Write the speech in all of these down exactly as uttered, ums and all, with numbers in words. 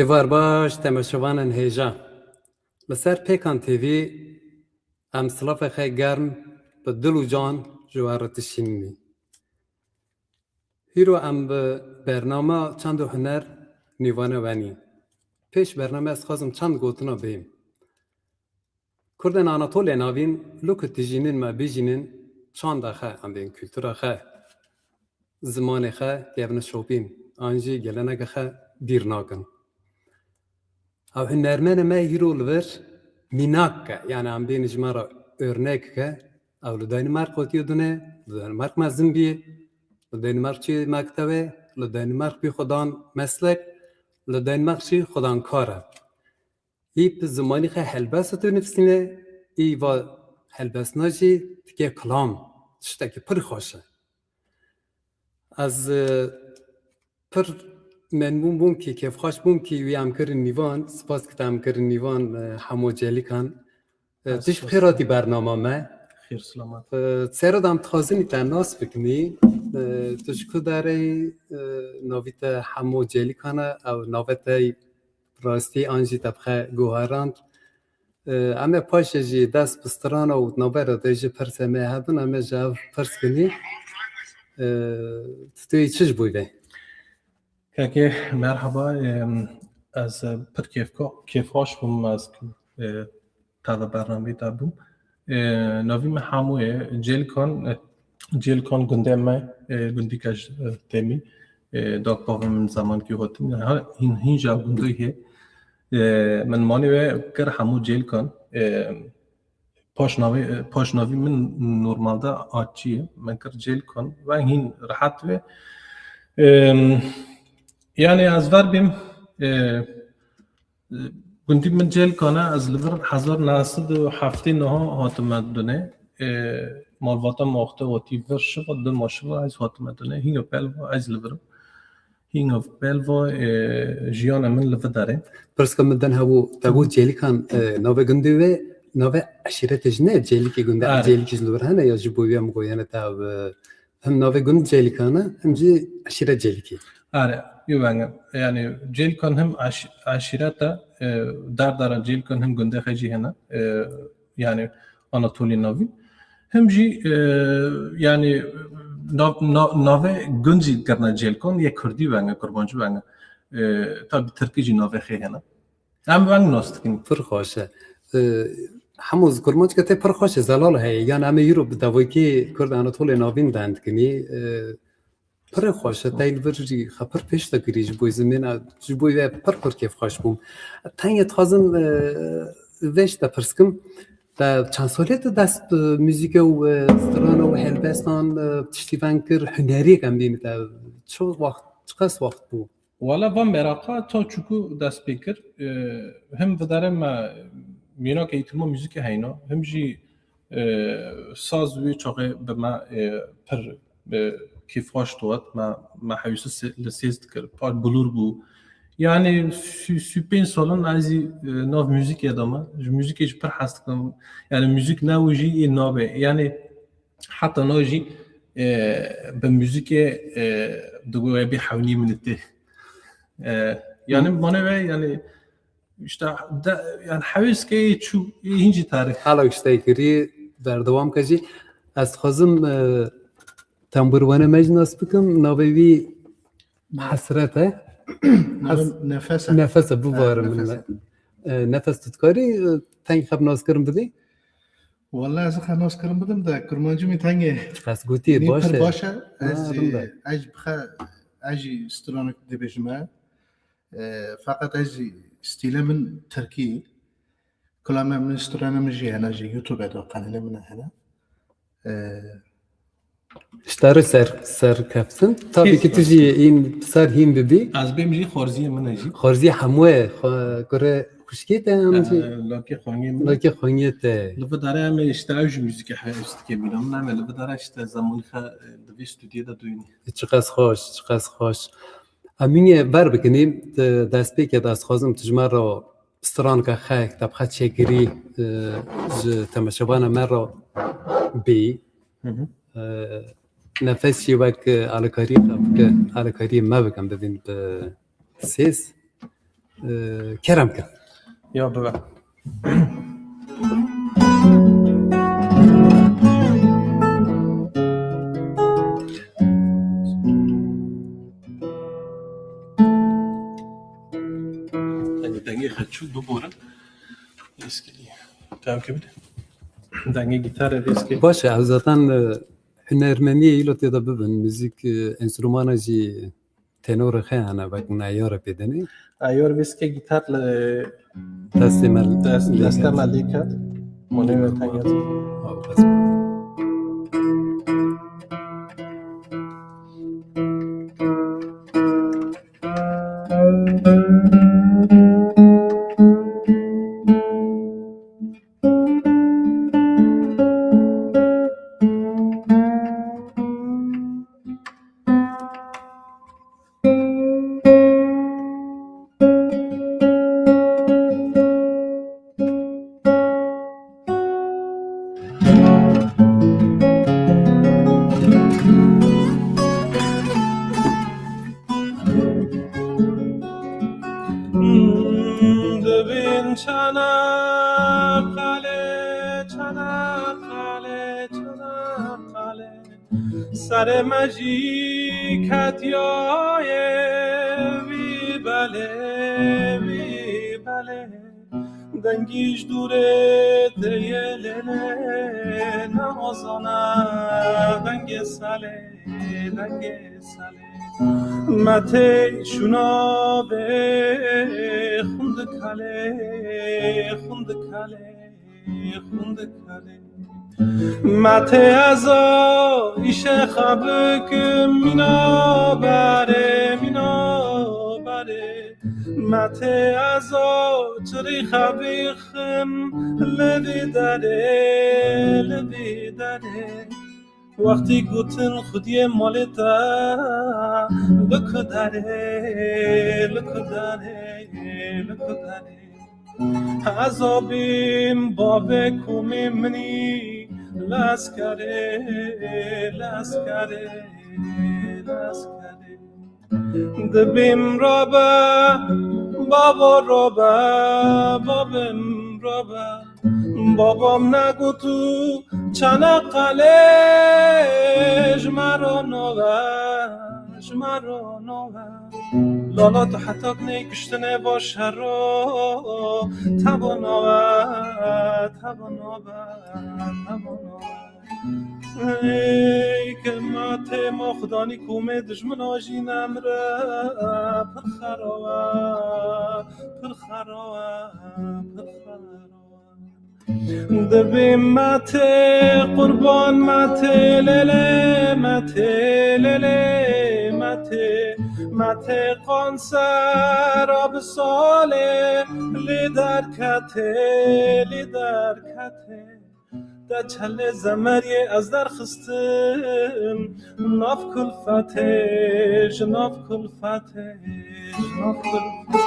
Êvar baş, temaşevanên hêja. Li ser Pêkan T V em silavê xwe germ bi dil û can ji we re dişînî. Hîro em bi bernama Çand û Huner nîvane wenî. Pêş bername ez xwazim çend gotina bêm. Kurdên Anatolê Navîn, lu ku dijînin me bijînin, çanda xwe, em bên kultura xwe, zimanê xwe kevine şopîn, an jî geleneke xwe bîr nakin. Ew hunermenê me hîro li vir mînak ke, yani em bên ji me re örnek ke, ew li Danimark hatiye dune, li Danimark mezin bî, li Danimark çi mektebe, li Danimark bî xwedan meslek, li Danimark çi xwedan kar e. Î bi zimanî xwe helbest tu nivîsîne, î va helbestna jî dike kilam, tiştekî pir xweş e. Ez, e, pir memnûn bûm kî, kêfxweş bûm kî wî em kirin nîvan, spas ki te em kirin nîvan, e, Hemo Celîkan. E, tu ji bi xêr hatî bernama me. Xêr selamet. E, sero de em dixwazin te nas bikinî. E, tu ji ku derê, e, navî te Hemo Celîkan e, ew navê te rastî an jî te bi xwe guherand. E, em ê paşê jî dest bi strana û navbera te jî pirsê me hebin, em ê ji ev pirs kinî. E, tu yê çi ji bo vê? Kekê, merhaba. Em, ez, e, pir kêfko-, kêfxweş bûm, ez, e, tava bernameyê de bûm. E, navî me Hemo ye. Cêlikan, e, Cêlikan gundê me, e, gundî ke ji, e, Temî, e, dak bavê min zemankî hatin. Ha, hîn, hîn jî ew gundê heye. E, min manê wê kir Hemo Cêlikan. E, paşnavê, e, paşnavî min normalde Atçî ye. Min kir Cêlikan. Ve hîn rehet ve. E, yani ez ver bêm, e, Gundî min Cêlikan e, ez li vir hezar neh sed û heftê neh hatime dune. E, malbata me wextê hatî vir şiva, dima şiva ez hatime dune. Hîna pelva ez li vir im. Hîna pelva, e, jiyana min li vir derê. Pirska min den hebû, te bû Cêlikan, e, navê gundê wê, navê eşîretê jî ne, Cêlikê gundê, Are. Cêlikê ji li vir hene ya ji bo wê em goyene te ev, e, Hem navê gund Cêlikan e, hem jî eşîret Cêlikî. Are, yê weng e. Yani Cêlikan hem eş-, eşîret e, e, derdara Cêlikan hem gundê xwe jî hene. E, yani Anatolî Navîn. Hem jî, e, yani nav-, na-, navê gund jî kirine Cêlikan, yê kurdî weng e, kurmancî weng e. E, tabî tirkî jî navê xê hene. Em weng nas dikin. Pir xweş e. E, Hemo kurmancî ke tê pir xweş e, zelal heye. Yan em ê îro bi devokî Kurd Anatolê Navîn dend dikinî. E, pir xweş e. Tey li vir jî xwe pir pêş de kirî ji bo zimên, ji bo wê pir pir kêfxweş bûm. Tengê dixwazim, e, vê ji te pirs kim. Te çend salê tu dest bi muzîke û, e, strana û helbestan, e, tiştî veng kir, huneriyek em bîne te. Çi wext, çiqas wext bû? Wala van meraqa ta çûku dest pê kir. E, him vidare me mînake îtilma muzîkê heyna, him jî, e, saz wî çaxê bi me, e, pir, e, kêfxweş dihat. Me, me hewîse sê-, li sêz dikir. Par bilûr bû. Yani sî, sî pênc salin ez jî, e, nav muzîkê de me. Ji muzîkê jî pir hez dikim. Yani muzîk ne wî jî ê nabe. Yani Heta no jî, e, bi muzîkê, e, digo wê bî hewnî min tê. E, yani Hı. Mane ve yani işte de, yani hewîs ke çû, hîn jî tarî. Hala işte kirî berdewam ke jî. Ez dixwazim, e, tembûrwana me jî nas bikim. Navê wî Hesret e. Nefes, nefes e. Nefes e, bibarim min. E, nefes tu dikarî, e, teng xwe bi naskirin bidî? Wala ez xwe naskirin bidim de, kurmancî min tengê. Çiqas gotî, baş e. Baş e. Ez, e, ez bi xwe, ez jî stranek dibêjim e. E, feqet ez jî stîle min tirkî. Kulame min, strana min jî hene, ji YouTube de, kanalê min hene. E, Ji te re ser, ser keftin. Tabii ki tu jî hîn ser hîn bibî. Ez bêm jî xorziyê min e jî. Xorziyê hemû ye. Xwe-, kurê xwişkê te em jî. Lokê xwengê min. Lokê xwengê te. Li vê dare em ê işte ew jî muzîkê hewîs dike bîra min. Em ê li vê dare işte zemanî xwe, e, di vê stûdyê de duyînî. Çiqas xweş, çiqas xweş. Em hînê ber bikinî, di destpêkê de ez dixwazim tu ji me re stranka xwe, te bi xwe çêkirî, e, ji temaşevana me re bî. Hı hı. E, nefes jî wek, e, alîkarî xwe bike, alîkarî me bikin, bibîn bi sêz. e, kerem ke. Ya bibe. Dengê xwe çû biborin. Eskilî. Tamam, kebir. Dengê gitarê vê eskilî. Baş e, ew zaten, e, hunermeniyê îlo tê de bibin. Muzîk, e, enstrûmana jî tenorê xwe hene, wek neyara pê denê. Ayar vê eskê gitar li destê me, dest, destê me lê ket. Monê me tengez. Aw, bes. Dibin Çanakkale, Çanakkale, Çanakkale. Serê me jî ketiyaye vî belê, vî belê. Dengî ji dûrê tê yê lêlê, ne ozana dengê selê, dengê selê. Me tê şûna bê xundikalê, xundikalê, xundikalê. Me tê ez a îşê xwe bikim, mîna berê, mîna berê. Me tê ez a çirî xwe bixim, li vî derê, li vî derê. Wextî gotin xwediyê malê te, li ku derê, li ku derê, li ku derê. Ez a bîm bavê komê minî, leskerê, leskerê, leskerê. Dibîm rabe, bavo rabe, babim rabe. Babam negotu Çanakkale ji me re nove, ji me re nove. Lala tu hetak ney kiştinê va şero, tebo nove, tebo nove, tebo nove. Ey ke ma tê ma xudanî komê dijmina jî nemre, pir xerawe, pir xerawe, pir xerawe. Dibê me tê qurban, me tê lêlê, me tê lêlê, me tê, me tê qansera bi salê, lê derketê, lê derketê. Te çelê zemeriyê ez derxistim, nav kulfetê, ji nav kulfetê, ji nav kulfetê.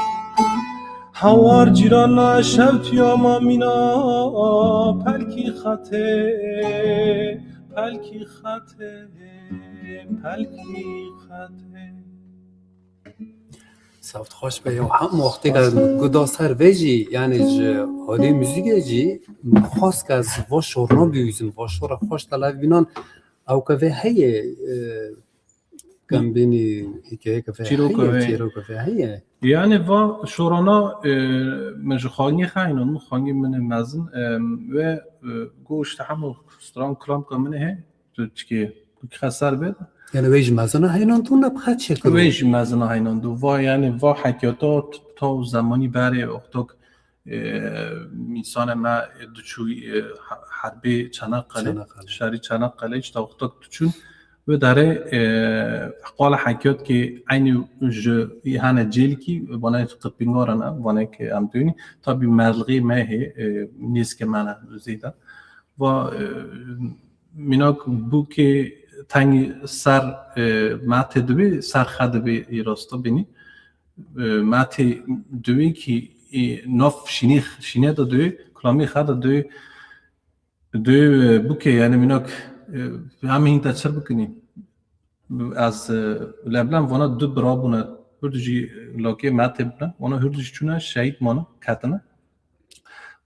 Hawar cîrana şewtiya ma mîna, pelkî xetê, pelkî xetê, pelkî xetê. Saft xweş be ya. Hem wextê ke guda ser vê jî, yani ji holê muzîkê jî xwest ke ez va şorna bihîzim, va şora xweş te live bînan, ew ke vê heye, e, Kembînî hikayeke vê çîroka heye, vê. Çîroka vê heye. Yani va şorana, e, min ji xangî xeynan, min xangî min ê mezin, e, ve, e, go işte hemû stran kilamka min hê, tu çikê, tu xeser bê. Yani wê jî mezina heynan tu ne bi xet çêkir? Wê jî mezina heynan tu. Va yani va hekiyata t-, ta û zemanî berê wextok e, mîsane me diçû, e, he-, herbê Çanakkale, Çanakkale. Şerî Çanakkale, işte wextek diçûn, wê derê, e, qala hekiyat ki eynî ji hene cêlkî, bana qipîngaran e, bana ki em dûnî, tabî merlixê me hê, e, nêzkê me ne zêde. Va, e, mînak bû ki tengî ser, e, me tê dibê, ser xe dibê, î rasta bînî. E, me tê duyê kî, e, nav şînê, şînê de duyê, kulamê xe de duyê, duyê, e, bûkê, yani mînak, e, em hîn te çir bikinî. Ez, e, leblem vana du bira bûne, Hûr jî lokê Metê bûne. Wana hûr jî çûne şehîd mane, ketine.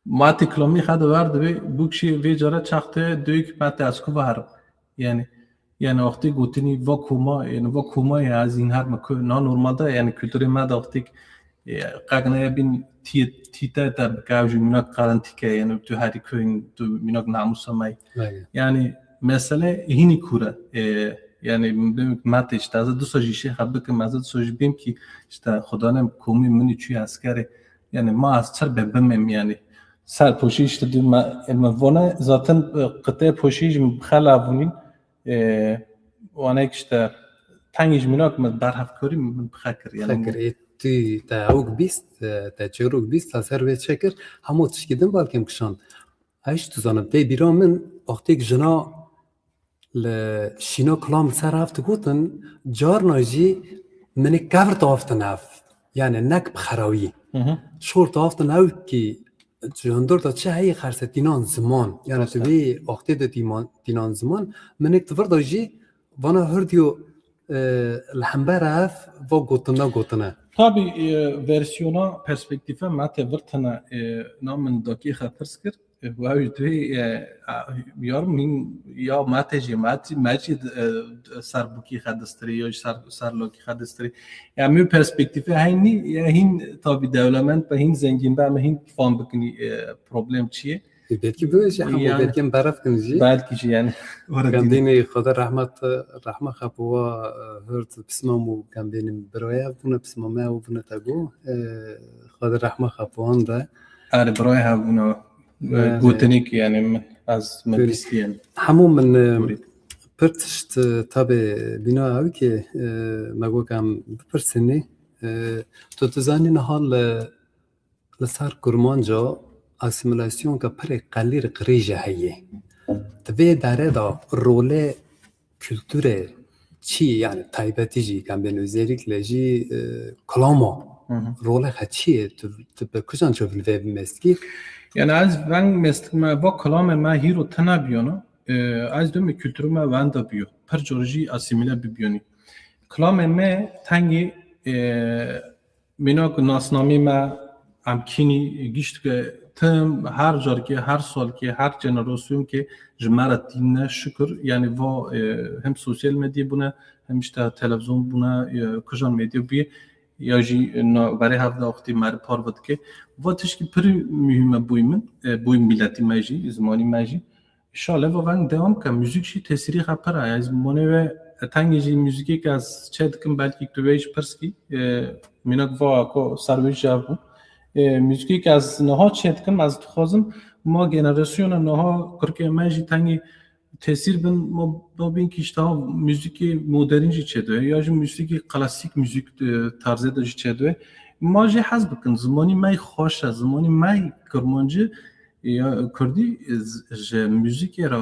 Metê kilamî xwe de wer dibê, bûk jî vê cara çaxtê duyuk Metê ez ku ve herim. Yani, yani wextê gotinî va koma, yani va koma ya ez hîn her me ku, na normalde yani kulturê me de wextê, e, qek neye bin tî-, tîte te bike, ew jî minak qarantîke, yani tu herî ku tu minak namûsa me. Aynen. Yani mesele hînî kûr e. E, yani Metê işte ez du sal jî şêxa bikim, ez du sal jî bêm ki işte xudanem komî min çû eskerê. Yani ma ez çir be bimêm yani. Ser poşî işte dû me, me vone zaten, e, qitê poşî jî xela vûnîn, e, wanek işte tengî ji minak me berhev kurî min bixekir yani. Xekir, ê tu te ewk bîst, e, te çêrok bîst, te ser vê çekir, hemû tişkî din balkêm kişand. Eş tu zanim, tê bîra min, wextêk jina li şîna kilam ser hev digotin, carna jî minik kevir diaftin hev. Yani nek bi xerawî. Hı hı. Şor diaftin hev ki ji hundir de çi heye xerse tînan ziman. Yani tu vê wextê de tîman-, tînan ziman, minik di vir de jî vana hurdiyo, e, li hember hev va gotina gotine. Tabî, e, versiyona perspektîfe Metê vir tine, e, na min dakê xwe pirs kir. E, û ew jî dibê, e, a, yar min ya Metê jî, Metê, me jî, e, ser bûkî xwe distirê, ya jî ser, ser lokî xwe distirê. Ya min perspektîfe heyn nî, ya hîn tabî dewlemend be, hîn zengîn be, em hîn fam bikinî, e, problem çi ye. E, belkî bi jî hemû, yani, belkî em beref kin jî. Belkî jî yani. Gandînê Xweda rehmet, rehmet xwe bi wa, e, hurt pismam û gandînê biraya bûne, pisma me û bûne te go. E, Xweda rehmet xwe bi wan de. Erê, birayê hebûna, e, gotinêk, yani, min, ez, min bîstiye. Hemû min, e, pir tişt, e, tabê bîna ew ki, e, me got em bipirsinî, e, tu dizanî niha li, li ser Kurmanca asîmîlasyonka pirê qelîr qirêje heye. Di vê derê de rolê kulturê çi ye, yani taybetî jî, kan bên özellikle jî, e, kilama, hı hı, rolê xwe çi ye? Tu, tu bi kujan çav li vê bimestkî? Yani ez veng mestik me, va kilamê me hîro tena biyano, e, ez dûmê kulturê me wenda biyo. Pir cor jî asîmîle bibiyonî. Kilamê me tengê, e, Mînak nasnamî me, em kînî gişt ke tim her carkê, her salkê, her jenerasyonkê ji me re tîne şikir. Yani va, e, hem sosyal medya bûne, hem işte televizyon bûne, e, kujan medya bûye, ya jî na berê hev de wextî me re parve dike. Va tişkî pir muhîm e boyî min, e, boyî miletî me jî, zimanî me jî. Şale va veng devam ke, muzîk jî tesîrî xwe pir e. Ez monê ve, e, tengê jî muzîkê ke ez çê dikim, belkî tu vê jî pirs kî, e, mînak va ku ser wê jî ev bû. E, muzîkê ke ez niha çê dikim, ez dixwazim ma generasyona niha kurkê me jî tengê tesîr bin, ma, ma bin ki işte ha muzîkê modern jî çê dibe, ya jî muzîkê klasîk muzîk, e, tarzê de jî çê dibe. Ma jî hez bikin, zimanî me xweş e, zimanî me kirmancî, ya, kurdî, e, z-, ji muzîkê re,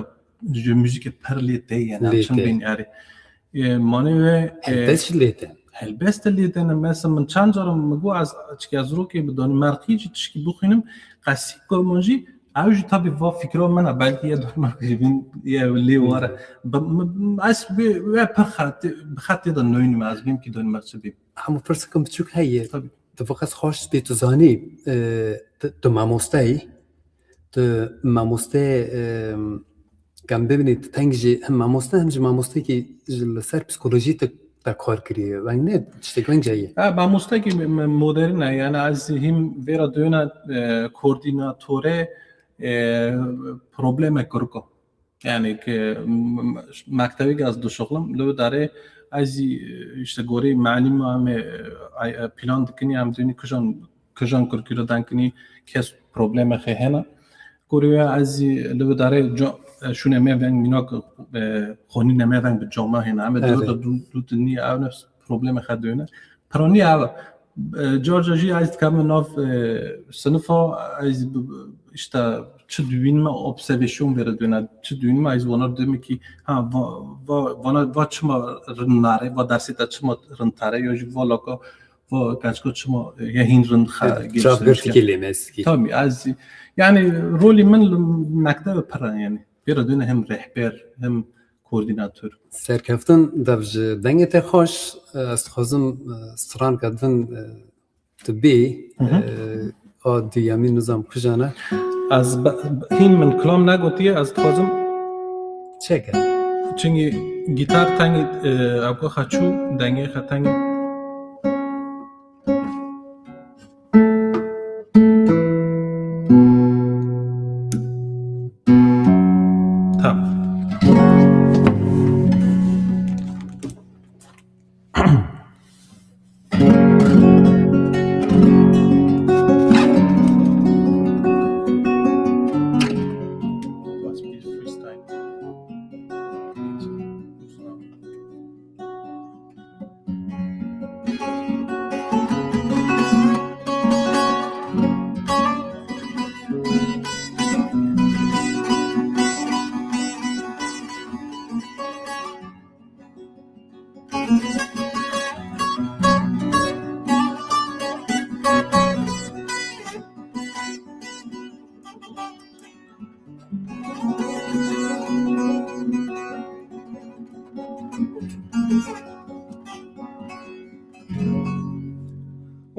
ji muzîkê pir lê tê, yani, em çin bên erê. E, mane ve, e, helbest jî lê tê. Helbest de lê tê ne. Mesela min çend cara min got ez, çike ez rokê bi Danimarkî jî tişkî bixwînim, qesî kurmancî, ew jî tabî va fikra min e, belkî ye Danimarkî jî bin, ye lê ware. Bi, mi, ez bi, we pir xetê, bi xetê de neynim ez, bêm ki Danimarkçe bêm. Hemû pirsîkên biçûk heye. Tabî. Tu feqet xweş bê tu zanî, e, tu, tu mamoste yî. Tu mamoste, e, kan bibînî, tu teng jî hem mamoste hem jî mamostekî ji li ser psîkolojî tu te kar kiriye. Weng ne, tiştek weng jî heye. Ha, mamostekî me-, me-, modern e. Yani ez hîm vêra duyuna, e, koordînatore, e, probleme kurko. Yani ki, m-, m-, mektebê ki ez dişuxlim, li wê derê ez jî, işte, gorî melim em ê, ay, e, plan dikinî, em dûnî kujan, kujan kurkî re denkinî, kes probleme xê hena. Gorî wê ez jî li wê derê ca-, e, şûnê me veng mînak, e, xonînê me veng bi cama hêna. Em ê Evet. dûr de dû, dû dinî ev ne probleme xwe dûne. Piranî ev e. E, car car jî ez dikevime nav, e, sinifa, ez b-, b-, işte çi dibînime observasyon vere döne, çi dibînime ez wana dime ki, ha, va, va, vana, va çima rind nare, va dersê te çima rind tare, ya jî va laka, va keçka çima, e, ya hîn rind xa-, Evet, geliştirmiş çavgirtîkê ya. Lê mezkî. Tabii, ez, yani rolî min li mektebe pir e yani. Vere döne hem rehber, hem koordînator. Serkeftin dev ji dengê te xweş. Ez dixwazim, e, stranka din, e, tu bî, Hı hı. e, a duyemîn nizam kujane. Ez be-, hîn min kilam negotiye, ez dixwazim Çêke. Çingî gîtar tengî, e, ewka xeçû, dengê xetengî. Tamam.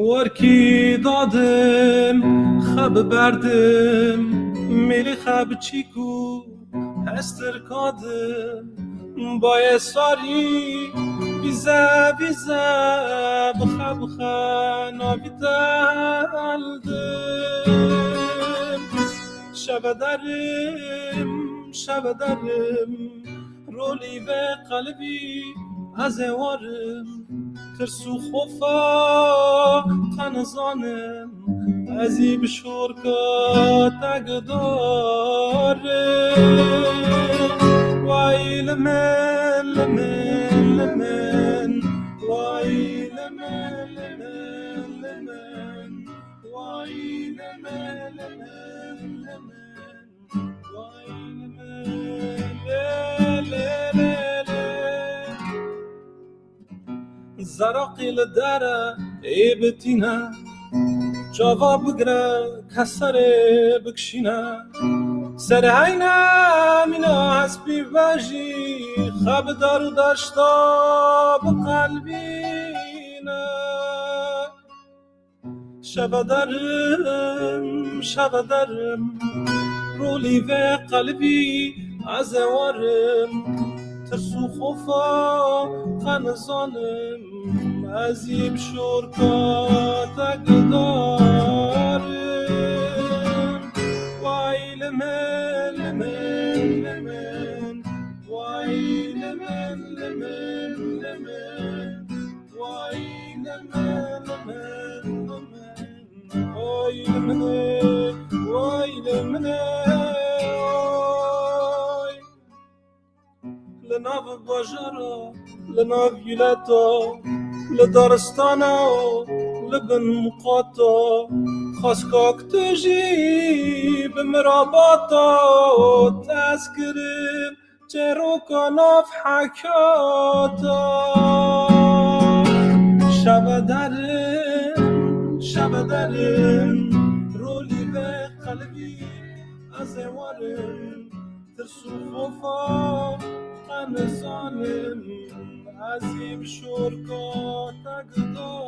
Werkî dadim, xeb berdim, mêlî xeb çîk û hestir kadim. Bayê sarî vîze vîze, bixe bixe navî te eldim. Şeve derim, şeve derim, rolî vê qelibî ez ê warim. Tirs û xofa qe nizanim, ez î bi şorka te gudarim. Way li min, li min, li min, way li min, li min, li min, way li min, li min, li min. Zeraqî li dere ê bitîne, çava bigire keserê bikşîne. Serheyne mîna hespî vejî, xebdar û daşta biqelbîne. Şeve derim, şeve derim, rolî vê qelibî ez ê warim. Tirs û xofa qe nizanim, ez î bi şorka te gudarim. Way li min, li min, li min, way li min, li min, li min. Way li min, li min, li min. Way li min, way li min, way. Li nav bajara, li nav wîlata, li daristana, li bin qata, xaskak tu jî bi mirabata, te ez kirim çêroka nav hekata. Şeve derim, şeve derim, rolî vê qelbî ez ê warim. Tirs û xofa qe nizanim, ez î bi şorka te gudarim.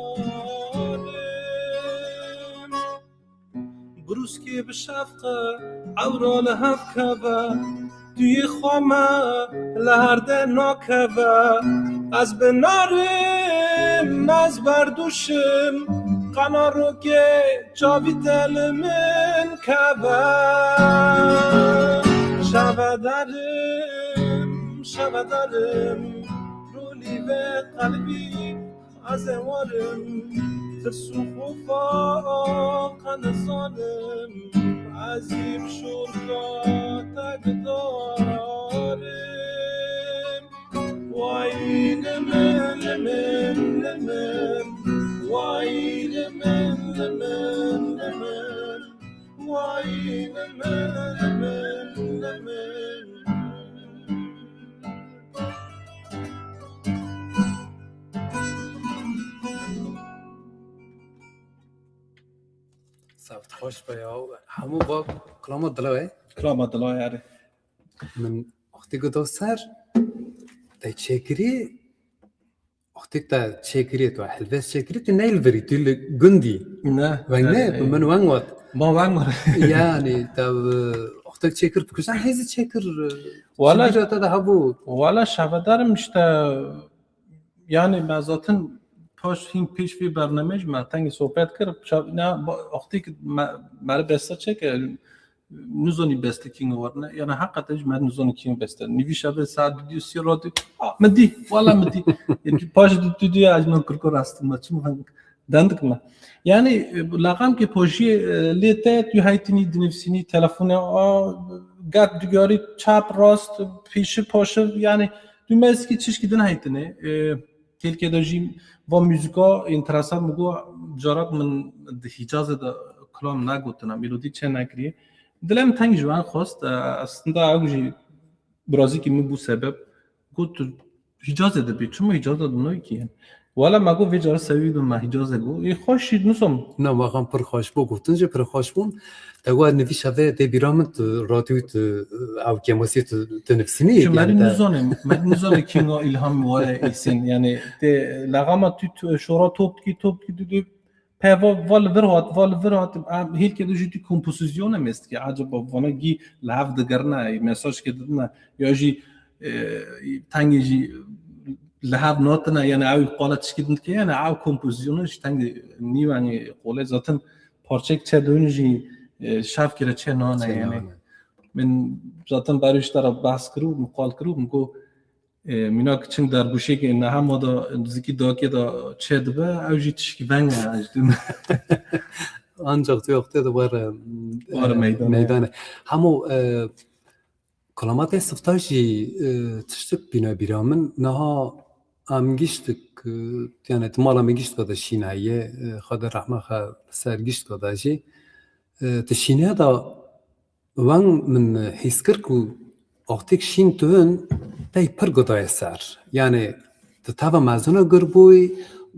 Brûskê bi şefqe ewra li hev keve, tu yê xwe me li herdê nakeve. Ez bi narim, ez berdûşim, qena rokê çavî te li min keve. Şeve derim, şeve derim, rolî vê qelbî ez ê warim. Tirs û xofa qe nizanim, ez î bi şorka te gudarim. Way li min, li min, li min. Way li min, li min, li min. Way li min, li min, li min. Seft xweş be ya. Hemû ba kilama dila ye. Kilama dila ye, erê. Min wextî ku do ser, te çêkirî, wextê te çêkirî, tu helbest çêkirî, tu neyl virî, tu li gundî. Ne, weng ne, ne, tu min weng wat. Ma weng wat. Yani, te, e, wextek çêkir, tu kuştan hêzî çêkir, e, Wala, çi bîra te de hebû? Wala şevedarim işte, yani, me zaten paş hîn pêş vê bernamej me tengî sohbet kir. Şev-, ne, ba-, wextê ki me, me re beste çêke, nizanî beste kînga warine. Yani, heqeten jî me nizanî kînga beste. Nîvî şevê saet dudî sî radyo, "Ah, min dî, wala min dî." Yani, paş dudî, dudî, ez min kirko rastim me. Çi min dendik me. Yani, e, laqam ki pojî, e, lê te, tu heytinî, dinivsînî, telefone, a, gat digarî, çap, rast, pêşi, paşi, yani, tu mezkî çişkî din heytine. E, Kêlkê de jî va muzîka enteresan min got, carak min di Hîcazê de kilam negotina, melodî çê nekiriye. Dilê min teng ji wan xwest, e, aslında ew jî birazîkî min bû sebeb. Got, "Tu Hîcazê de bî, çima Hîcazê de nayê kî?" Wala me got, "Vê cara sewî bim me Hîcazê got." Ê xweş jî nizam. Na, wexan pir xweş bû, gotin jî pir xweş bûn. Te wa nivî şevê tê bîra min, tu radyoyê tu, ew kêmasî tu, tu nivîsînî, Çi yani merî te nizane, merî nizane kînga îlham were îsên, yani tê lexama tu, tu şora top dikî, top dikî, tu, tu, pe va, va li vir hat, va li vir hat, em, hêlkê de jî tu kompozisyona mest ki, acaba vana gî li hev digirine, mesaj ki didine, ya jî, e, tengê jî li hev natine, yani ew qala tişkî din dike, yani ew kompozisyona jî tengê nî wengê qolê zaten parçek çe dûn jî, e, şev kire çe nane Çe yani. nane. Min zaten berû ji te re behs kirû, min qal kirû, min got, e, mînak çing derbûşêkê niha ma da zikî dakê da çê dibe, ew jî tişkî veng e, ez dûm. Ancak tu wextê de were, Were e, meydane. meydane. Hemû, e, Kulamatê sifta jî, e, tiştik bîne bîra min. Niha em giştik, e, yani di mala min giştka de şînayê, e, Xwedê rehma xwe ser giştka de jî. E, di şînaya de weng min hîs kir ku wextêk şîn tûn tey pir gudaye ser. Yani di teva mezin a gir bûyî,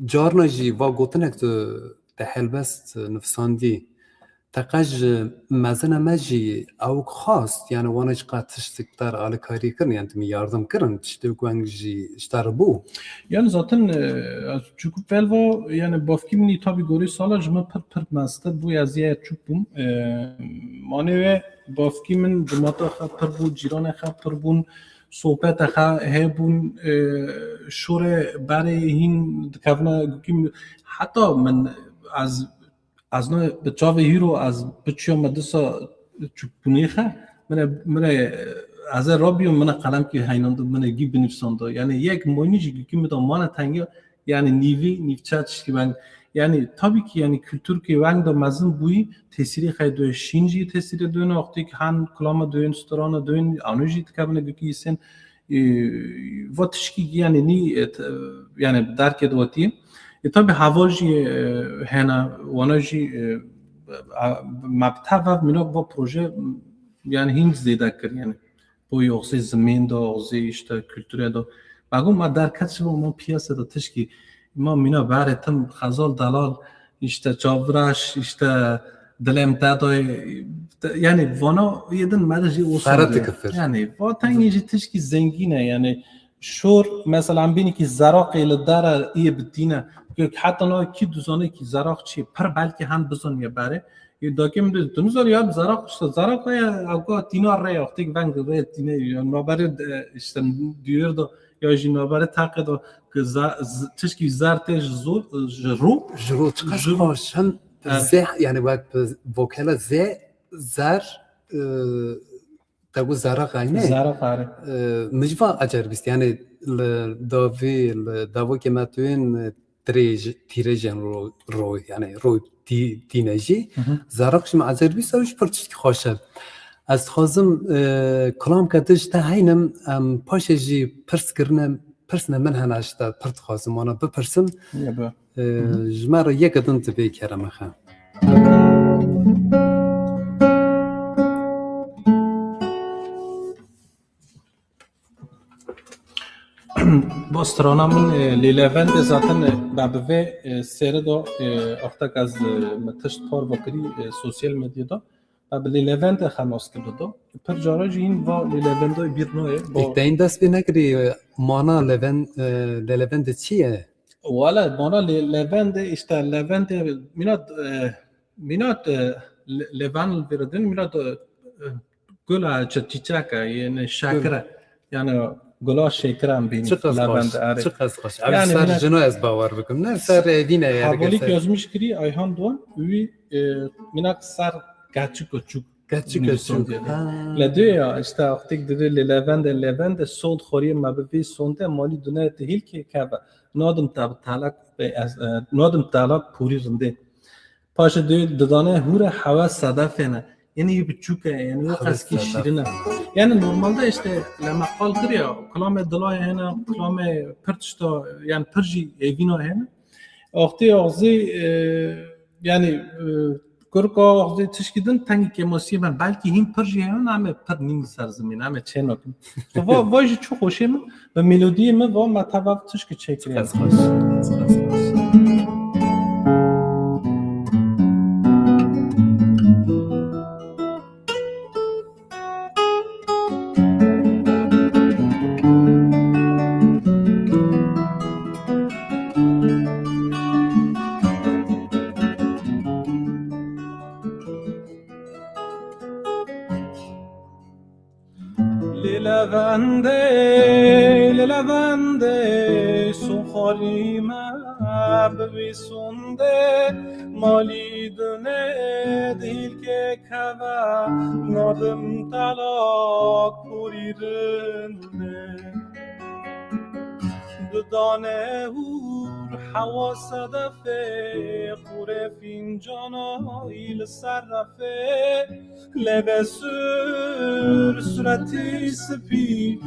carna jî va gotinek tu te helbest nivîsandî. Te qe ji mezina me jî ewk xwest, yani wana jî qe tiştik te re alikarî kirin, yani tu min yardim kirin, tiştê weng jî ji te re bû? Yani zaten, e, ez çûkû pelva, yani bavkî min î tabî gorî sala ji min pir pir meztir bû, ez yê çûk bûm. E, manê wê bavkî min dimata xwe pir bû, cîranê xwe pir bûn, sohbeta xwe hebûn, e, şorê berê hîn dikevine gukî min. Heta min ez Ez ne bi çavê hîro ez biçiyam me disa çûkbûnê xe, min e, min e, ez ê rabiyam, min e qelemkî heynando, min e gî binivsando. Yani yek moynî jî gikî min de mane tenge, yani nîvî, nîvçe tişkî weng. Yani tabî ki yani kulturkê weng de mezin bûyî, tesîrê xey doye şîn jî tesîrê doyne, wextê ki hen kulama doyên, strana doyên, ano jî dikevine gikî îsên. E, va tişkî yani nî, e, t-, yani bi derkê de wetî. E, tabi heval jî, e, hene, wana jî, e, a, me bi tev ev mînak va proje, yani hîn zêde kir yani. Bo yoxsê zimên de, yoxsê işte kulturê de. Me got me derket ji bo me piyase de tişkî. Ma mîna berê tim xezal delal, işte çaviraş, işte dilêm te dayê, te, yani vana yedin me de jî o Ferhat sonde. Kifir. Yani va tengê jî tişkî zengîn e, yani şor, mesela em bînî ki zeraqê li dere yê bitîne. Gök heta na ki duzane ki zeraq çi, pir belki hen bizaniye berê. Yê dakê min de, tu nizanî ya zeraq, işte zeraq ya, ewka tîna rê, wextêk veng rê tîne, ya nabere de, işte duyur da, ya jî nabere taqê da, ki za-, z-, tişkî zer tê ji zor, ji rû. Ji rû çiqas Ji rû. xweş, hem Evet. zeh, yani wek bi vokela zeh, zer, e, te got zeraq aynê. Zeraq are. E, min ji va ecer bîst, yani li davî, li davokê me tuyên, e, tirêj-, tîrêjên ro-, ro-, yani ro-, tî-, tîne jî. Hı hı. Zeraq ji min ecer bîst, ew jî pir tiştî xweş e. Ez dixwazim, e, kulamke tu ji te heynim, em paşê jî pirs kirine, pirsine min hene ji te pir dixwazim wana bipirsim. Ya be. E, Hı hı. ji me re yeke din tu bê kereme xe. Bo strana min, e, Lê Levendê zaten, e, me bi vê, e, sêre de, e, wextek ez, e, me tişt par vekirî, e, sosyal medyada. Me bi Lê Levendê xenas kirdo do. Pir cara jî hîn va Lê Levendê bîr nayê. Bo Ê, te hîn dest pê nekirî, e, Mana leven, e, lê levendê çi ye? Wala, mana lê levendê, işte levendê, mîna, e, mîna, e, le-, leven li vê re din, mîna, e, gula çi, çîçek e, yani şekir e. Yani gula şekir em bînin. Çiqas xweş, çiqas xweş. Ev ser jino ez bawer bikim. Ne ser evîne yani. Hevalî ki yazmış kiri Ayhan Doğan, wî, e, mînak ser keçik û çûk. Keçik û çûk. Le diyor ya, işte artık dedi, lê levendê, levendê, sond xoriyê me bi vî sondê, malî dune te hîl kê keve. Nadim te bi talak, e, nadim talak pûrî rindê. Paşê dê didane hûre hewe sedefê ne. Yine yî biçûk e, yani wek eskî şîrin e. Yani normalde işte le me qal kir ya, kilamê dilayê hene, kilamê pir tişta, yani pir jî evîna hene. Axtê axzê, e, yani, e, kurka axzê tişkî din tengî kêmasiyê me. Belkî hîn pir jî hene, em ê pir nîn ser zimîn, em ê çê nakin. Va, va jî çi xweşê min. Bi melodiyê min va me tev ev tişkî çêkiriye. Çiqas xweş. Çiqas xweş. Lê levendê, lê levendê, sûxarî me bi vî sondê, malî dunê dîlkê keve, nadim telak pûrî rindê. Didane hûr hewa sedefê, qûrê fîncana î li ser refê. Lebe sür, suretî spî,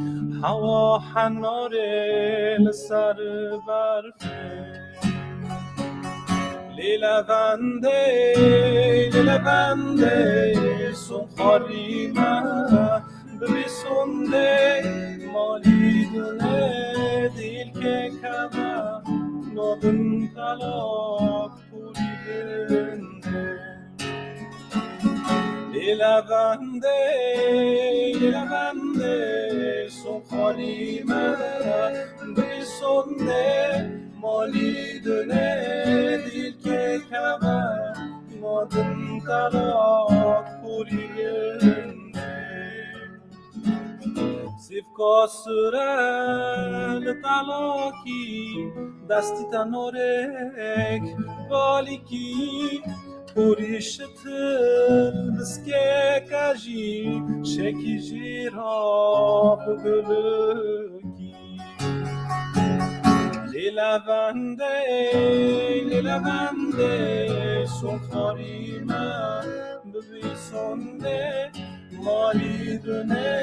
hewa henarê li ser berfê. Lê levendê, lê levendê, sûxarî me, bi vî sondê, malî dune, dîlkê keve, nadim telak. Lê levendê, lê levendê, sûxarî me, bi sondê, malî dune, dîlkê keve, nadim telak pûrî rindê. Sîvka sure li telakî, destî te norêk balîkî, hûrî şitil biskêke jî, şekî jî ra bi gulukî. Lê levendê, lê levendê, sûxarî me, bi vî sondê, malî dune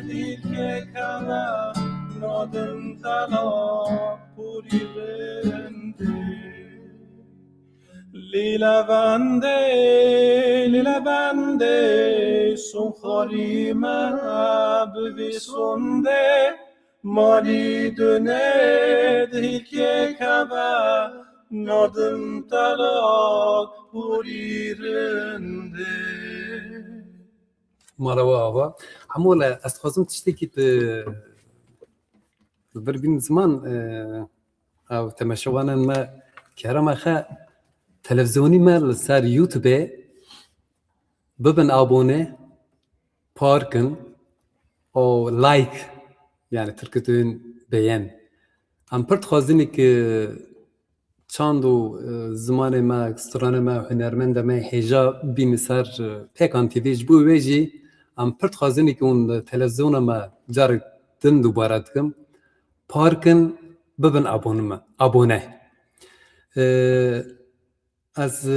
dîlkê keve, nadim telak pûrî rindê. Lê levendê, lê levendê, sûxarî me, bi vî sondê, malî dune dîlkê keve, nadim telak pûrî rindê. Mala we ava. Hemû le, ez dixwazim tiştekî tu vir bîn ziman, e, ew temaşevanên me, kerema xe, televîzyonî me li ser YouTube bibin abone, par kin û like, yani tirkitûn beyen. Em pir dixwazin ki çand û, e, zimanê me, stranê me, hunermendê me hêja bîne ser, e, Pêkan T V. Ji bo wê jî em pir dixwazin ki hûn televîzyona me carek din dubare dikim, par kin, bibin abone me, abone. E, Ez, e,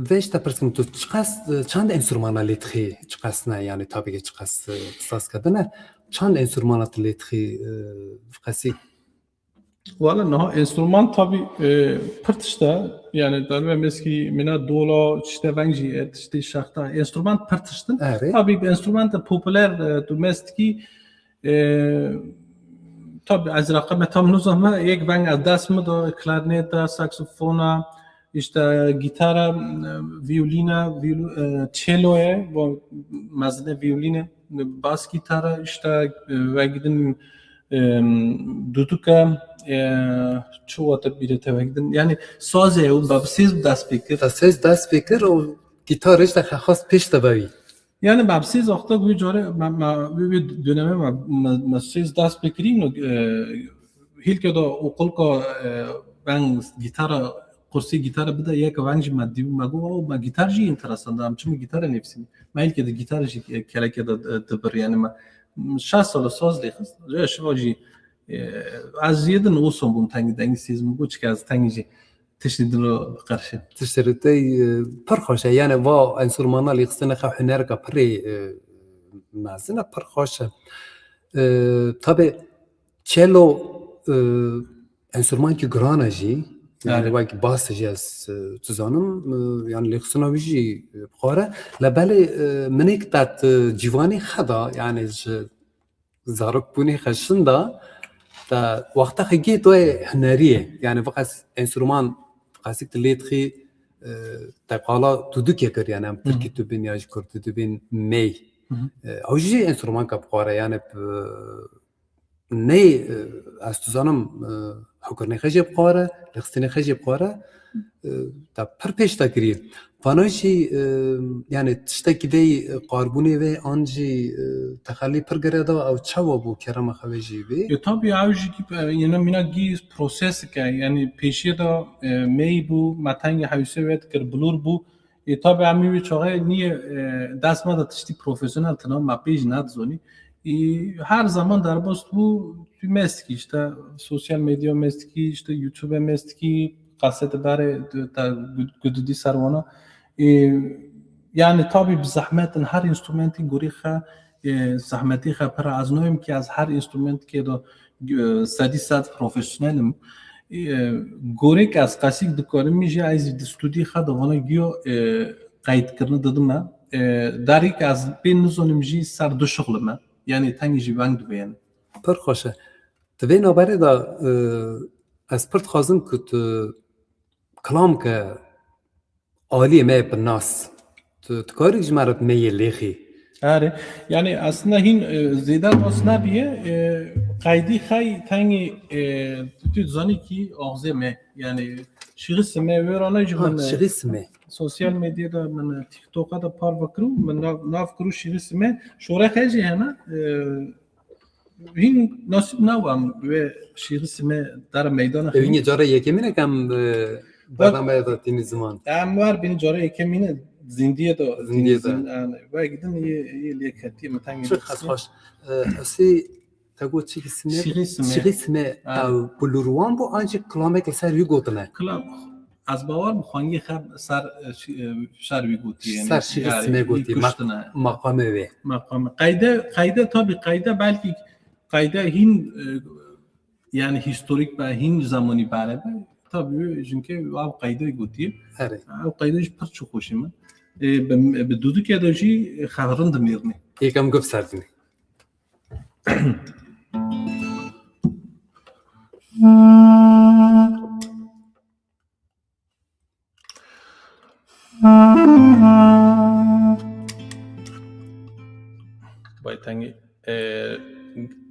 vê ji te pirs kim, tu çiqas, e, çend enstrumana lê dixî, çiqas ne, yani tabî ki çiqas, e, saz kedine, çend enstrumana tu lê dixî, e, qesî? Wala niha enstrûman tabî, e, pir tişt e. Yani derbê meskî mîna dola, tiştê veng jî, e, tiştê şexta. Enstrûman pir tişt in. Erê. Tabî bi enstrûmenta populer, e, tu mestikî, e, tabî ez reqeme tam nizame, yek veng ez dest mi de, klarneta, saksofona, işte gitara, e, violina, viol-, e, cello ye, bu mezine violine, bas gitara, işte, e, vegidin Em, duduka, e, çi wate bîre te vekdin? Yani sazê ew be bi sêz dest pê kir. Te sêz dest pê kir û gîtarê ji te xexwest pêş te bevî. Yani me bi sêz wexta wê carê me, me, wê, wê döneme me, me, me sêz dest pê kirî, no, e, hîlke da okulka, e, ben gîtara, kursê gîtara bide yek veng jî me dî, me got, "Oh, me gîtar jî enteresan da, em çi min gîtara nivîsînî." Me hîlke de gîtar jî, e, keleke de, e, dibir, yani me, şeş sal saz lê xist. Rê şiva jî, e, ez jê din oson bûm tengî dengî sêz min got, çika ez tengî jî tiştî dilo qerşe. Tiştê te, e, pir xweş e. Yani va enstrumana lêxistine xwe hunereka pirê, e, mezin e, pir xweş e. E, tabi çelo, e, enstrûmankî giran e jî. Yani wek bas jî ez, e, dizanim, e, yani lêxistina wî jî, e, bi xwe re. Lebelê, e, minik tet, e, cîvanî xeda, yani ji zarokbûnê xeşin da, te wexta xwe gê toyê hunerî ye. Yani viqas enstrûman viqasik tu lê dixî, e, te qala dudukê kir, yani em tirkî dibin ya ji kurdî dibin mey. E, ew jî enstrûmanka bi xwe re, yani bi, ney, e, ez dizanim, e, hewkirinê xwe jê bi xwe re, lêxistinê xwe jê bi xwe re, e, te pir pêş te kiriye. Vana jî, e, yani tiştekî dey, e, qarbûnê vê an jî, e, texelî pir gire da, ew çawa bû kerema xwe vê jî vê? Ya tabii ew jî ki, e, yine mîna gî prosesik e, yani pêşiye da, e, mey bû, me tengê hewsê wê dikir, bilûr bû, Ê, tabi em ê wê çaxê niyê, e, dest me de tiştî profesyonel tine, me pê jî nedizanî. Ê, her zaman derbas bû, tu mestikî işte, sosyal medya mestikî, işte YouTube mestikî, kasete berê, te gudidî ser wana. Ê, yani tabi bi zehmet in, her instrumentî gorî xe, e, zehmetî xe pir e. Ez nayêm ki ez her instrumentikê de, e, sedî sed profesyonelim. E, gorêk ez qesîk dikarim jî ez di studî xe de vana giyo, e, qeydkirini didime. E, derîk ez pê nizonim jî ser du şixlime. Yani tengî jî veng dibêyene. Pir xweş e. Di vê naberê de, e, ez pir dixwazim ku tu kilam ke aliyê me yê bi nas. Tu, tu karî ji me re bi me yê lêxî. Erê. Yani aslında hin, e, zêde nas nebiye, e, qeydî xey tengî, e, tu zanî ki axzê me. Yani şiği sime wê rana ji Ha, min, e, şiği sime. Sosyal medyada min, e, TikTok'a da par vekirû, min nav, nav kirû şiği sime. Şore xey jî hene, e, Hîn nasîb nabam wê şîxî sime dara meydana. Ew yine cara yekemîn e kem, e, bernameya da tînî ziman. Em wer bîn cara yekemîn e zindiyê de. Zindiyê de. Zin-, yani, wek din yê, yê lêketî min tengî. Çok xas xweş. E, Husî, te got çîxî sime? Şîxî sime. Şîxî sime. Ha. Ew bulurwan bû, ancî kilamek li ser wî gotine. Kilam. Ez bawer bi xwengê xe ser, e, şi-, e, şer wî gotiye, yani, ser şîxî simê gotiye, kuştine. Maqamê wê. Maqamê. Qeyde, qeyde tabi qeyde belkî qeyde hîn, e, yani historik be, hîn zamanî bere be. Tabi çünkü ev qeyde gotiye. Erê. Ev qeyde jî pir çok hoşê min. E, bi, bi dudukê de jî xerin dimêrnê. Yekam gov serdinê. Bay tengî, e,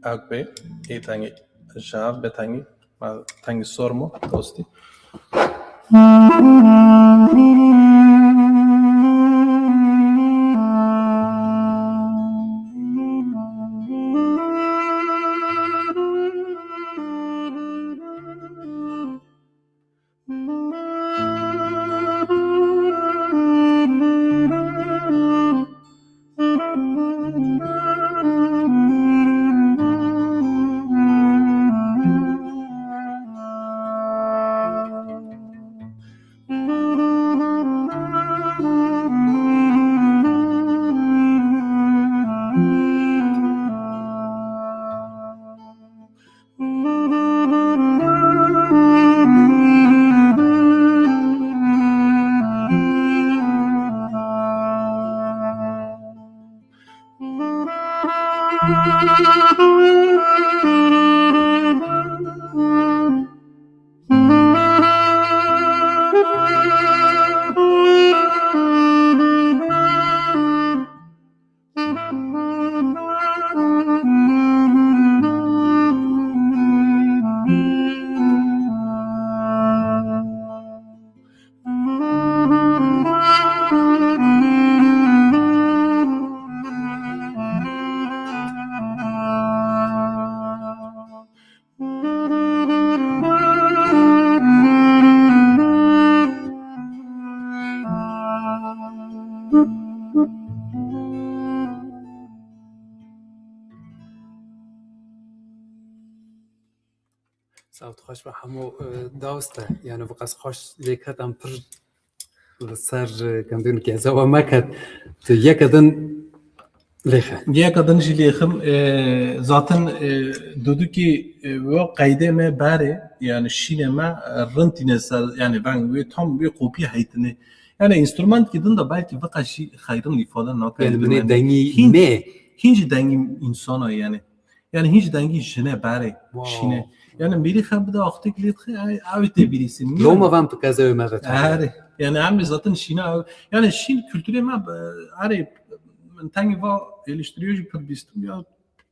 ak be, e tengî, jav be tengî, ma tengî sormo, dosti. Dawet xweş be hemû, e, dost e. Yani bu qas xweş lêket em pir li ser, e, kendin keza we meket. Tu yeke din lêxe. Yeke din jî lêxim, e, zaten, e, dudukî, e, we qeydê me berê, yani şînê me, e, rintîne ser, yani ben wê tam wê kopî heytine. Yani instrument ki din de belki vika jî xeyrin ifade nake. Yani binê dengî Hîn, ne? Hîn jî dengî insana yani. Yani hîn jî dengî jine berê, Wow. şîne. Yani mêrî xe bide axtik lê dixe, ay, ew tê bîrîsin. Loma van tu keze me ve. Erê. Yani em zaten şîne ew. Yani şîn kültürê me, erê, min tengî va eleştiriyor jî pir bîstim ya.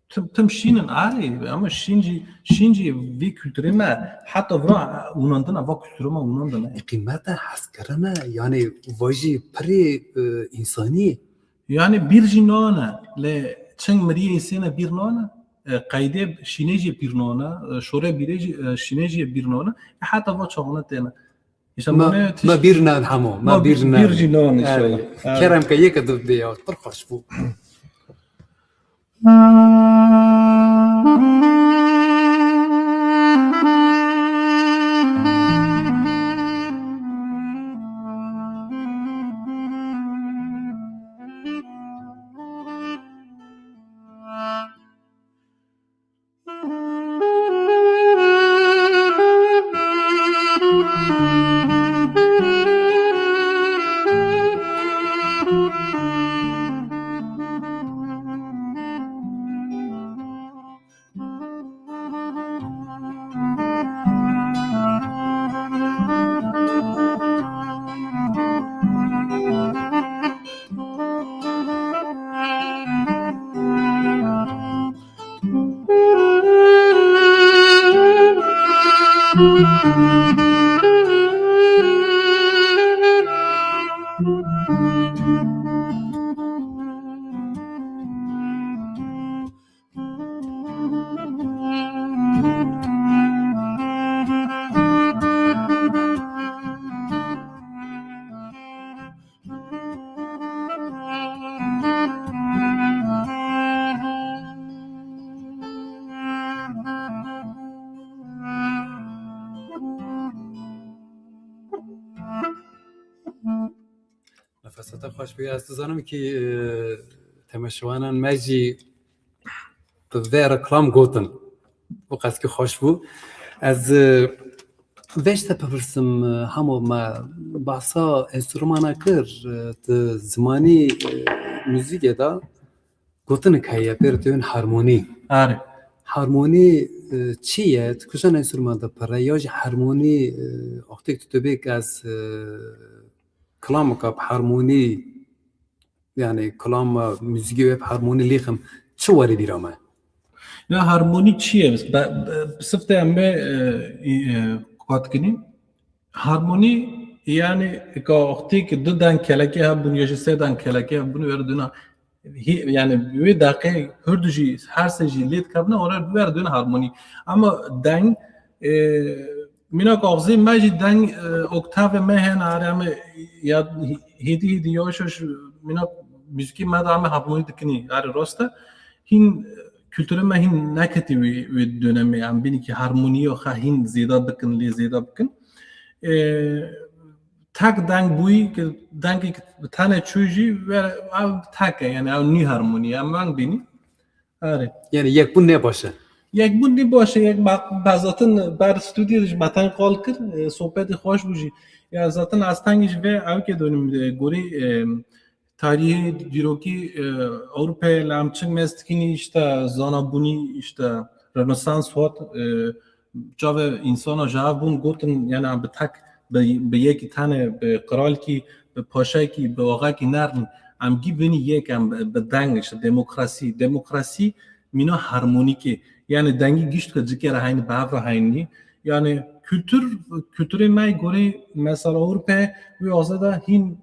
Tim, tim şînin, erê, ama şîn jî, şîn jî vî kültürê me, heta vira unandina, va kültürê me unandina. Qîmete heskirine, yani vajî pirê, e, insanî. Yani bîr jî nane, lê çing miriyê sêne bîr nane, e, qeydê şînê jî bîr nane, e, şorê bîrê jî, e, şînê jî bîr nane, e, heta va çaxane têne. Îşte Ma, mane ma bîr nan hemo, ma ma bîr nan. Bîr jî nan inşallah. Evet. Kerem ke yeke du bê ya, pir xweş bû. Nefesata xweş bû. Ez dizanim ki, e, temaşevanan me jî bi vê reklam gotin. Bu qas ki xweş bû. Ez, e, vê ji te bipirsim, e, hemo me bahsa enstrumana kir, e, di zimanî, e, muzîkê de gotinik heye, pê re dibên harmonî. Are. Harmonî, e, çi ye? Tu kişan enstrumanta pere ya jî harmonî, e, wextê tu dibê ki ez, e, kilameka bi harmonî, yani kilama muzîkê wê bi harmonî lêxim, çi werî bîra me? Ya harmonî çi ye? Be, be, bi sifte em bê, e, e, qat kinî. Harmonî, yani, ka wextê ki du deng kelekê hebûn, ya jî sê deng kelekê hebûn, were duna, hi-, yani, wê deqê hurdu jî, her sê jî lê dikevine, ora were duna harmonî. Ama deng, e, Mînak axzê me jî deng, e, oktavê me hene, are em ya hêdî hêdî yavaş yavaş mînak muzîkê me de em harmonî dikinî, are rast e. Hîn, e, kulturê me hîn neketî wê, wê dönemê em bînî ki harmonî ya xwe hîn zêde bikin, lê zêde bikin. E, tek deng bûyî ki dengê ki bi tenê çû jî we ew tek e, yani ew nî harmonî ye, em weng bînî. Erê. Yani yekbûn ne baş e. Yekbûn ne baş e, yek ba-, ba zaten ber stûdyo de jî me teng qal kir, e, sohbetê xweş bû jî. Ya zaten ez tengî ji vê ewkê donim, e, gorî, e, tarîhê dîrokî, e, Ewropayê li em çing mez dikînî, işte, zanabûnî, işte, Rönesans hat, e, çavê însana ji hev bûn, gotin, yani, em bi tek, bi, bi yekî tenê, bi qiralkî, bi paşayekî, bi axakî nernî. Em gî binî yek, em bi, bi deng, işte, demokrasî. Demokrasî mîna harmonîkê. Yani, dengî gişt ke cikê re heynî, bi hev re heynî. Yani, kültür, kültürê me gorî, mesela, Ewropayê, wê axze de hîn,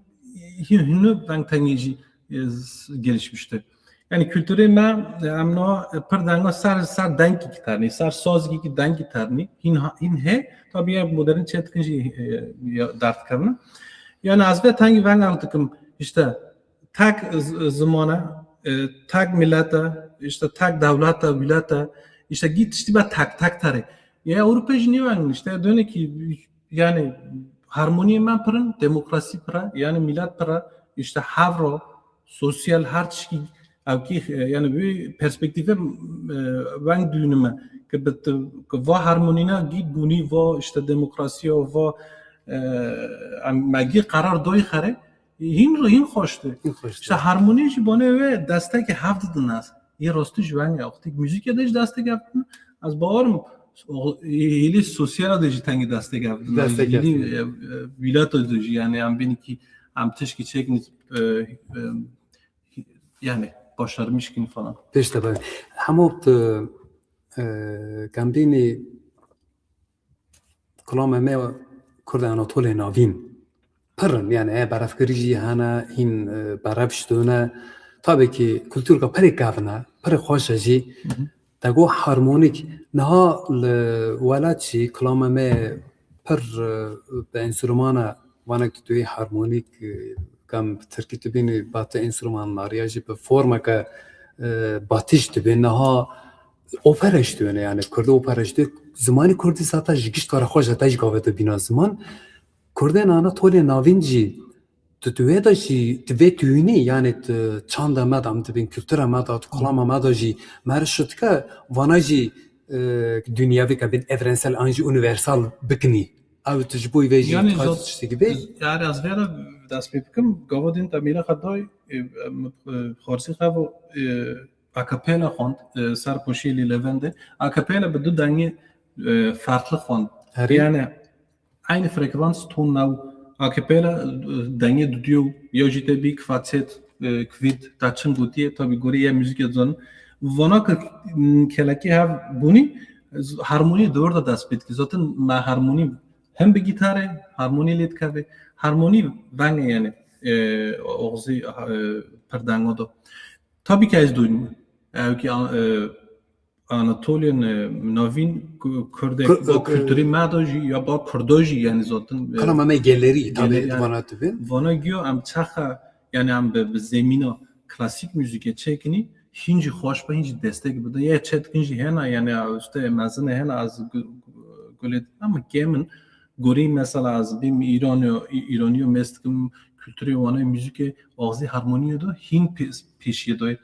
hîn, hîn deng tengî jî, e, z-, gelişmiştir. Yani kulturê me, em na pir denga ser, ser dengkî ternî, ser sazkî dengî ternî, hîn ha-, hîn hê, tabii ya modern çetkin jî, e, ya derdikevin. Yani ez vê tengî veng ew dikim, işte tek z-, zimane, e, tek millete, işte tek dewlete, wîlete, işte gî tiştî be tek, tek terê. Ya Ewropa jî nî weng işte dönekî yani harmoniyê me pir in, demokrasî pir e, yani milet pir e, işte hevro, sosyal her tişkî ew kî, e, yani wî perspektîfe, e, weng dûnime ki bi ti-, ki va harmonîna gî bûnî, va işte demokrasiya, va, e, em, me gî qerar doy xerê, hîn re hîn xweş tê. Hîn xweş tê. İşte harmonî jî bone wê destekê hev didin ez. Yê rastî ji wengê wextî muzîkê de jî destekê hev didin. Ez bawerim o, hêlî sosyala de jî tengî destekê hev didin. Destekê hev didin. Hêlî, e, e, wîlata de jî yani em bînî kî em tişkî çêkin, e, e, yani başarmış kin falan. Pêş de ben. Hemû tu, e, kembînî Kulama me Kurd Anatolê Navîn pir in, yani e berevkirî jî hene, hîn, e, berev ji done. Tabii ki kulturka pirê kevin e, pirê xweş e jî. Hı hı. Te got harmonîk. Niha li welat jî kulama me pir, e, bi enstrumana, vanek tu tuyê harmonîk, e, kam bi tirkî tu bînî bate enstrüman nariya jî bi formeke, e, batî ji tu bê. Niha opera ji tu ne, yani Kurdî opera ji tu. Zimanî Kurdî zaten ji gişt kara xwe ji te ji gavê te bîna ziman. Kurdên Anatolya Navîn jî tu, tu wê de jî, tu vê tûnî, yani tu çanda me de, em dibin kultura me de, tu kulama me de jî, me re şitike, vana jî, e, dünyavî ke bin evrensel an jî universal bikinî. Ew tu ji bo vê jî Yani dixwazî zot-, tiştekî bê? Yani ez vê re dest pê bikim, gava din te mîra xwe dayî, e, em, e, xarsî xevo, e, a capella xwend, e, ser poşiyê lê levendê. A capella bi du dengê, e, farklı xwend. Herî? Yani aynı frekans ton nav a capella, e, dengê dudiyo ya jî te bî kvatset, e, kvît, ta çin gotiye, tabi gorî ya muzîkê zanin. Vana ke, m, kelekî hev bûnî, z-, harmonî dewr de dest pê dikî. Zaten me harmonî hem bi gîtarê, harmonî lê dikeve. Harmonî venge yani, e, oxzî, e, pir dengo do. Tabi ki ez duyum. Ew ki, e, Anatolian, e, Navîn ku-, Kurdek, Kur-, ba e, kulturî me de jî ya ba Kurdo jî yani zaten, e, Kana me gelerî, tabi gelerî, yani vana tu bin. Vana giyo em çaxa yani em bi, bi zemîna klasîk muzîkê çekinî, hîn jî xweş be, hîn jî destek bide. Ya çetkin jî hena yani işte mezine hena az gu-, gu-, gulet ama kemin gorî mesela az bim İranyo, İ-, İranyo mestikim kulturê wana muzîkê axzî harmoniye do hîn pê-, pêşiye doy.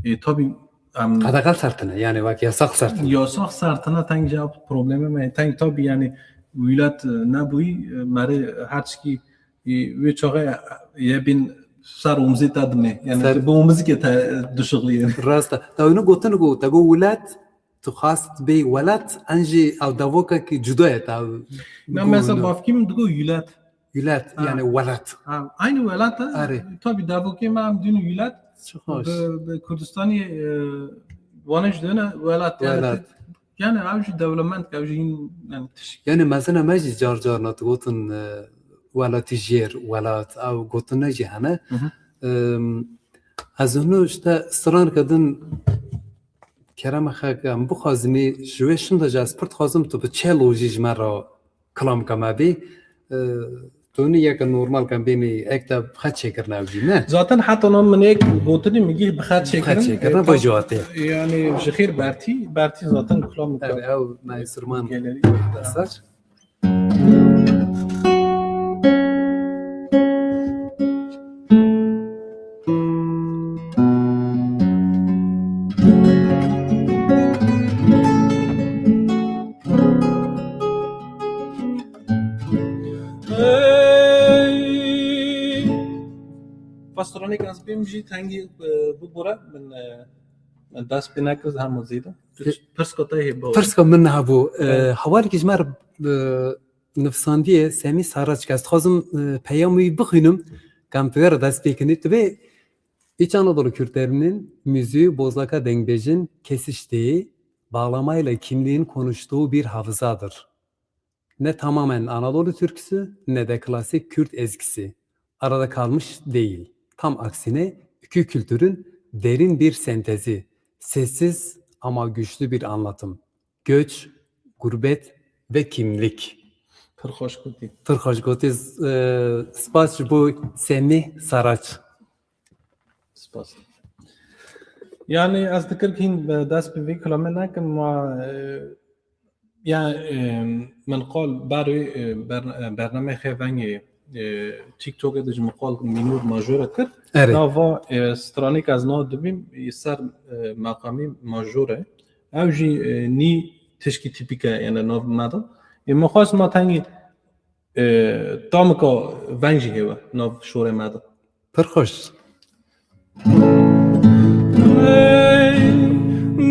E, tabi Em, Qedexe sertine, yani wek yasax sertine. Yasax sertine teng cevap problemi me. Teng tabi yani wîlat, e, nebûyî, e, meri her çikî, e, wê çaxê, e, ye bin ser omzê te dime. Yani Ser- bi omzikê te, e, dişixlî. Rast e. Te wî gotin ku te got wîlat, tu xwest bê welat, en jî ew devokekî cuda ye te. Ne, mesela bavkî min digo wîlat. Wîlat, Ha. yani welat. Ha, aynı welat ha. Erê. Tabi davokê me em dîn wîlat. Çok hoş. Bi, bi Kurdistanî, e, wana jî dene welat. Yani, Welat. yani ev jî dewlemend, ev jî yani tişk. Yani mezina me jî car car nat gotin, e, welatî jêr, welat, ev gotine jî hene. Hı hı. Em, ez hûn işte stran kedin kerema xwe ke em bixwazinî ji wê şinda jî ez pir dixwazim tu bi çelo jî ji me re kilam ke me bê, e, tu nî yeke normal ke bênî ek te bi xet çêkirine ew jî ne? Zaten heta nan min êk gotinî min gî bi xet Bi xet çêkirin. çêkirine, E, vay tam, ciwatê. Yani ji xêr bertî, bertî zaten kilam ke. Ev, ew me enstrüman Gelerî. Destar. Hey! Pastoranik ez bim jî tengî, e, bibore min, e, min dest pê nekir hema zêde. Tu Pirska te hê bawê. Pirska min hebû. E, Evet. Hevalekî ji me re, e, nivîsandiye Semî Saraç ke ez dixwazim, e, peyam wî bixwînim, ke em tu wê re dest pê kinî. Tu bê, İç Anadolu Kürtlerinin müziği Bozlak'a dengbejin kesiştiği, bağlamayla kimliğin konuştuğu bir hafızadır. Ne tamamen Anadolu türküsü, ne de klasik Kürt ezgisi. Arada kalmış değil. Tam aksine iki kültürün derin bir sentezi. Sessiz ama güçlü bir anlatım. Göç, gurbet ve kimlik. Pir xweş gotî. Pir xweş gotî. E, spas ji bo Semî Saraç. Spas. Yani ez dikir hîn, e, dest bi vî kilamê nekim, ma, e, Ya, e, min qal berê, e, ber-, e, bernameyê xê vengê, e, TikTokê de ji min qal mînor majore kir. Erê. Nava, e, stranê ke ez nav dibîm, e, ser, e, meqamî majore. Ew jî, e, nî tişkî tîpîk e, yani nav me de. E, min xwest ma tengî, e, tamika veng jî hêwe nav şorê me de. Pir xweş. Ey,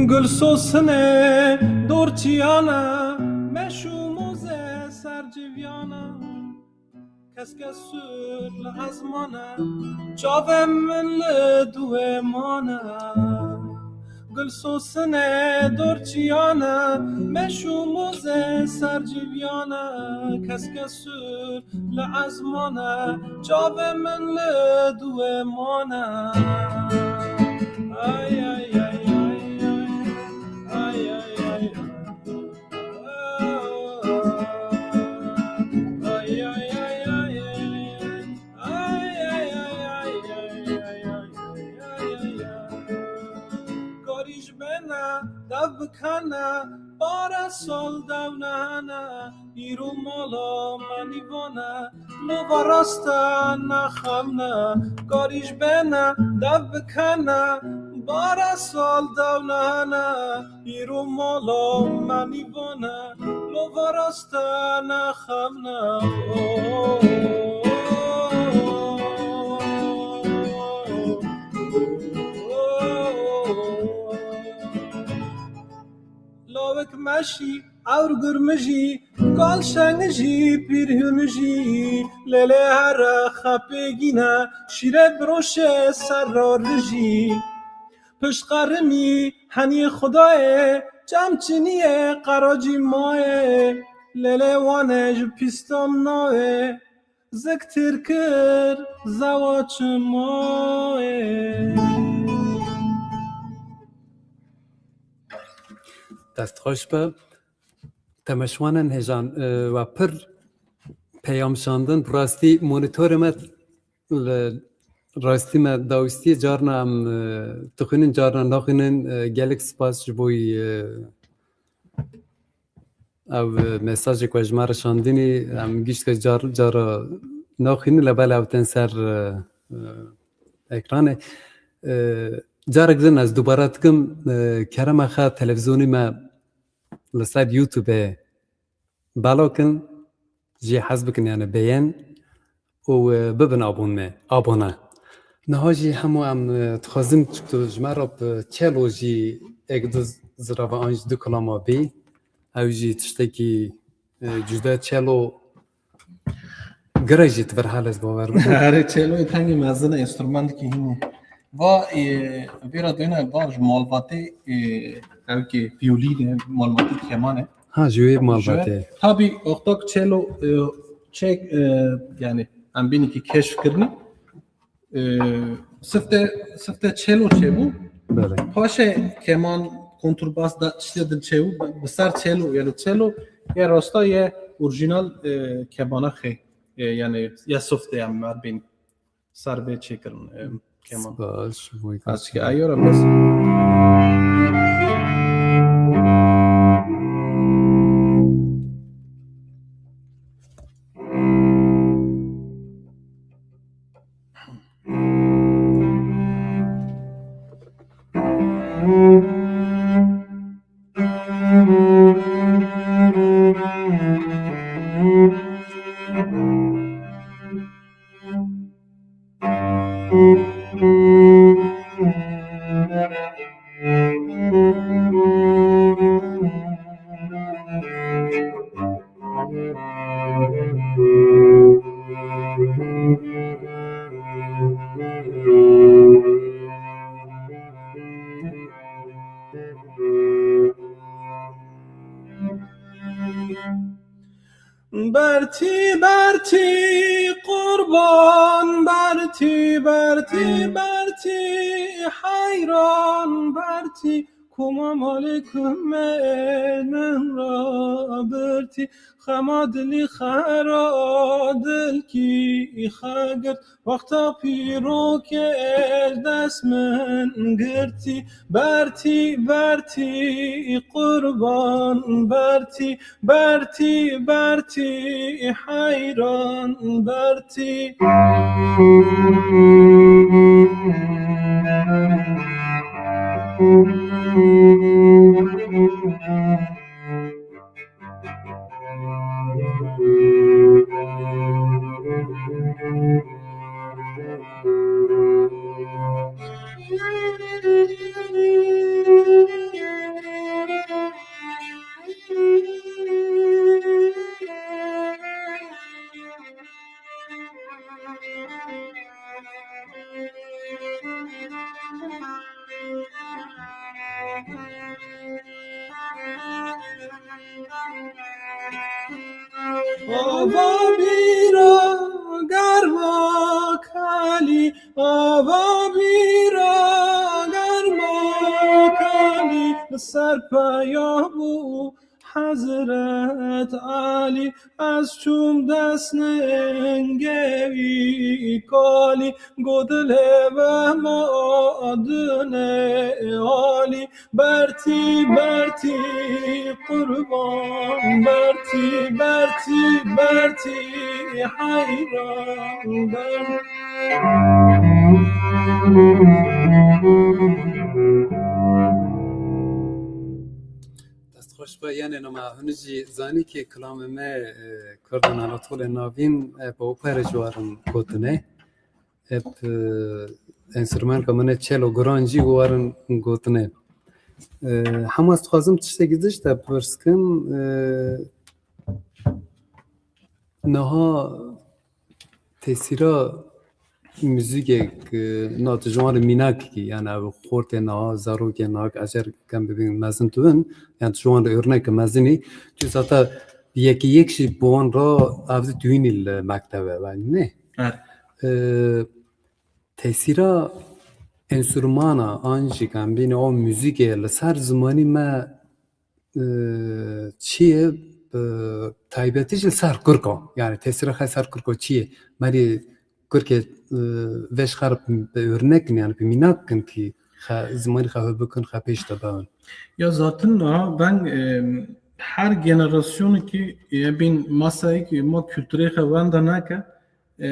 gul sosinê dorçiyana, meş û mozê serciviyana, kes kes sûr li ezmana, çavê min li duê mana. Gul sosinê dorçiyana, meş û mozê serciviyana, kes kes sûr li ezmana, çavê min li duê mana. Ay, ay, ay, ay, ay. Ay, ay, ay, ay. Ay, ay, ay, ay, ay. Ay, ay, ay, ay, ay. Karî ji bena dev bikana, para sol dew nehana, îro mala me nîvana, lova rasta nexemna. Karî ji bena dev bikana, bara sol dew nehana, îro mala me nîvana, lova rasta nexemna. Lawik meşî, ewr gurmijî, kal şengijî, pîrhûnijî, lê lê here xepê gîne, şîret biroşe ser ra rijî. Pişt qerimî, henî Xwedayê, çem çiniyê, qeracî mayê, lê lê wane ji pîstam nayê. Ziktir kir zewa çimayê. Dest xweş be. Temeşwanên hêjan, e, we pir peyam şandin. Bi rastî monitorê me li rastî me dawîstî, carna em, e, dixwînin, carna naxwînin. E, gelek spas ji bo wî, e, Ev, e, mesajê ku ji me re şandinî, em gişt ke car, cara naxwînin, lê belê ew tên ser, e, e, ekranê. E, carek din ez dubare dikim, e, kerema xwe televîzyonê me li ser YouTube belakin, jê hez bikin, yani beyen. û, e, bibin abone, abone. Niha jî hemû em, e, dixwazin çiktu ji me re bi çelo jî êk du zirava an jî du kilama bî. Ew jî tiştekî, e, cuda çelo girek jî tu vir hal ez bawer bikim. Erê, çeloyê tengî mezin e, enstrûmentekî hînî. Va, e, vêra duyne va ji malbatê, e, ew ki violîn e, malbatê keman e. Ha, ji wê malbatê. Tabî, wexta ku çelo, e, çek, e, yani, em bînî ki keşf kirinî, e, sifte, sifte çelo çêbû. Belê. Paşê keman, konturbas da tiştê din çêbû, bi ser çelo, yani çelo, ya rasta ya orîjînal, e, kebana xê, e, yani, ya sifte em mer bîn. Ser vê çêkirin, e, keman. Spas, ji bo Ez ki eyora bes. Bertî, bertî, qurban, bertî, bertî, bertî, heyran, bertî, Kuma malê ku mêr min rabirtî, xema dilî xera dilkî xegirt. Wexta pîrokê dest min girtî, bertî, bertî, qurban, bertî, bertî, bertî, heyran, bertî. Ava bîra germa kalî, ava bîra germa kalî, li ser peya bû Hezret Elî, ez çûm destningê wî kalî, got dilê me ma dune alî, bertî, bertî, qurban, bertî, bertî, bertî, heyran, bertî. Dest xweş be, yanê nema hûn jî zanî ki kilamê me, e, Kurdan Anatolê Navîn, e, bi opere ji warin gotine. Hep, e, enstrûmanka min e çelo guran jî warin gotine. E, hema ez dixwazim tiştekî diş te pirs kim, e, niha tesîra muzîkek, e, na tu ji wan re mînakekî, yani ev xortê niha, zarokê niha, eger kem bibin mezin tu bin, yani tu ji wan re örnek mezinî, tu zaten yekî yek jî bi wan re ev di tu hînî li mektebe, yani ne? Evet. E, tesîra enstrûmana an jî kem bîne o muzîkê li ser zimanî me e, çi ye, e, taybetî jî li ser Kurko. Yani tesîra xwe ser Kurko çi ye? Merî Kurkê, e, vê ji xwe re bi örnek kin, yani bi mînak kin ki xe, zimanî xwe hû bikin, xwe pêş de bevin. Ya zaten ha ben, e, her generasyonekî, e, bin masayek ma kulturê xwe wenda nake, e,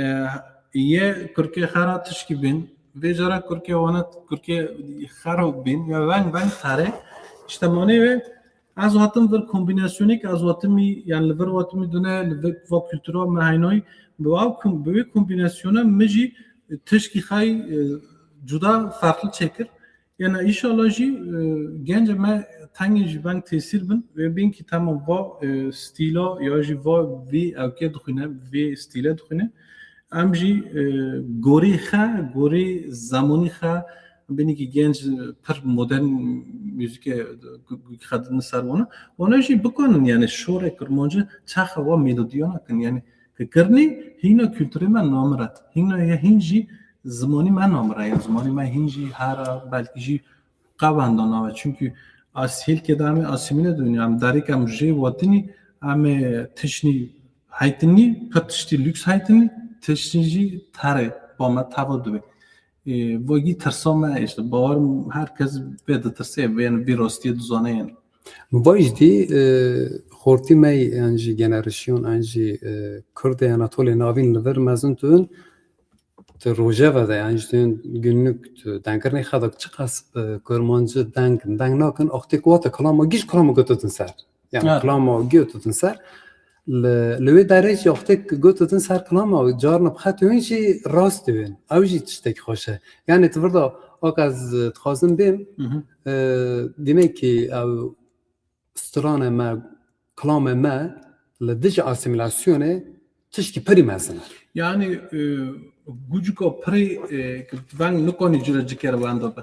yê Kurkê xera tişkî bin, vê cara Kurkê wana Kurkê xero bin, ya veng veng tare. İşte manê wê, ez hatim vir kombînasyonek, ez hatimî, yani li vir hatimî dune, li vir va kultura me heynayî, bi va kom-, bi wê kombînasyona min jî tişkî xey, e, cuda, farklı çêkir. Yani inşallah jî, e, gencê me tengê jî veng tesîr bin. Ve bin ki tamam va, e, stîla ya jî va vî ewkê dixwîne, vî stîle dixwîne. Em jî, e, gorî xe, gorî zemonî xe, binî ki genc pir modern muzîkê gu-, gu-, xedin ser wana. Wana jî bikanin yani şorê kirmancî çaxa wa melodiyana kin yani ki kirnî hîna kulturê me namire. Hîna ya hîn jî zimanî me namire ya zimanî me hîn jî hera belkî jî qewenda nave. Çünkü as hêlkê de em ê asîmîle dibin. Em derîk em jê wetinî, em ê tiştî heytinî, pir tiştî lüks heytinî, tiştî jî terê ba me teva dibê. Ê, vagî tirsa me işte, bawer im her kes vê ditirsê, vê, vê rastiyê dizane yani. Min vay jî dî, e, xortî me yan jî generasyon, yan jî, e, Kurdê Anatolê Navîn li vir mezin tibin, di rojeva de, yani ji günlük tu dengkirinê xwe de çiqas, e, kurmancî deng, deng nakin, axtê ku wate kilama giş kilama gototin ser. Yani Evet. kilama gototin ser. Li, li wê derê jî axtê gototin ser kilama, carna bi xet wên jî rast wên. Ew jî tiştek xweş e. Yani tu vir de ak ez, e, dixwazim bêm, Hı hı. e, demek ki ew stranê me, kilamê me li dijî asîmîlasyonê tişkî pirî mezin e. Yani, e, gucika pirî, e, veng nikanî cure cikere wenda be.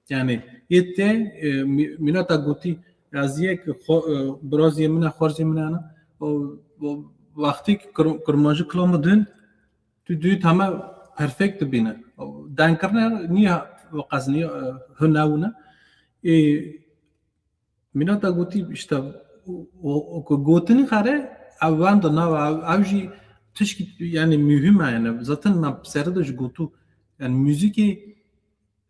Yani, yê te, e, mi-, mîna te gotî, ez yek xo-, e, biraziyê min e, xwarziyê min e, o, o wextî ki kir-, kirmanci kilama din, Tu duyî teme perfekt dibîne. Dengkirine niye qeznî, e, hune wune. Ê, Mîna te gotî, işte, o, o, o ku gotinî xere, ew wenda nava, ew, ew jî tişkî, yani, muhîm e, yani. Zaten me sere de jî gotû, yani, muzîkê,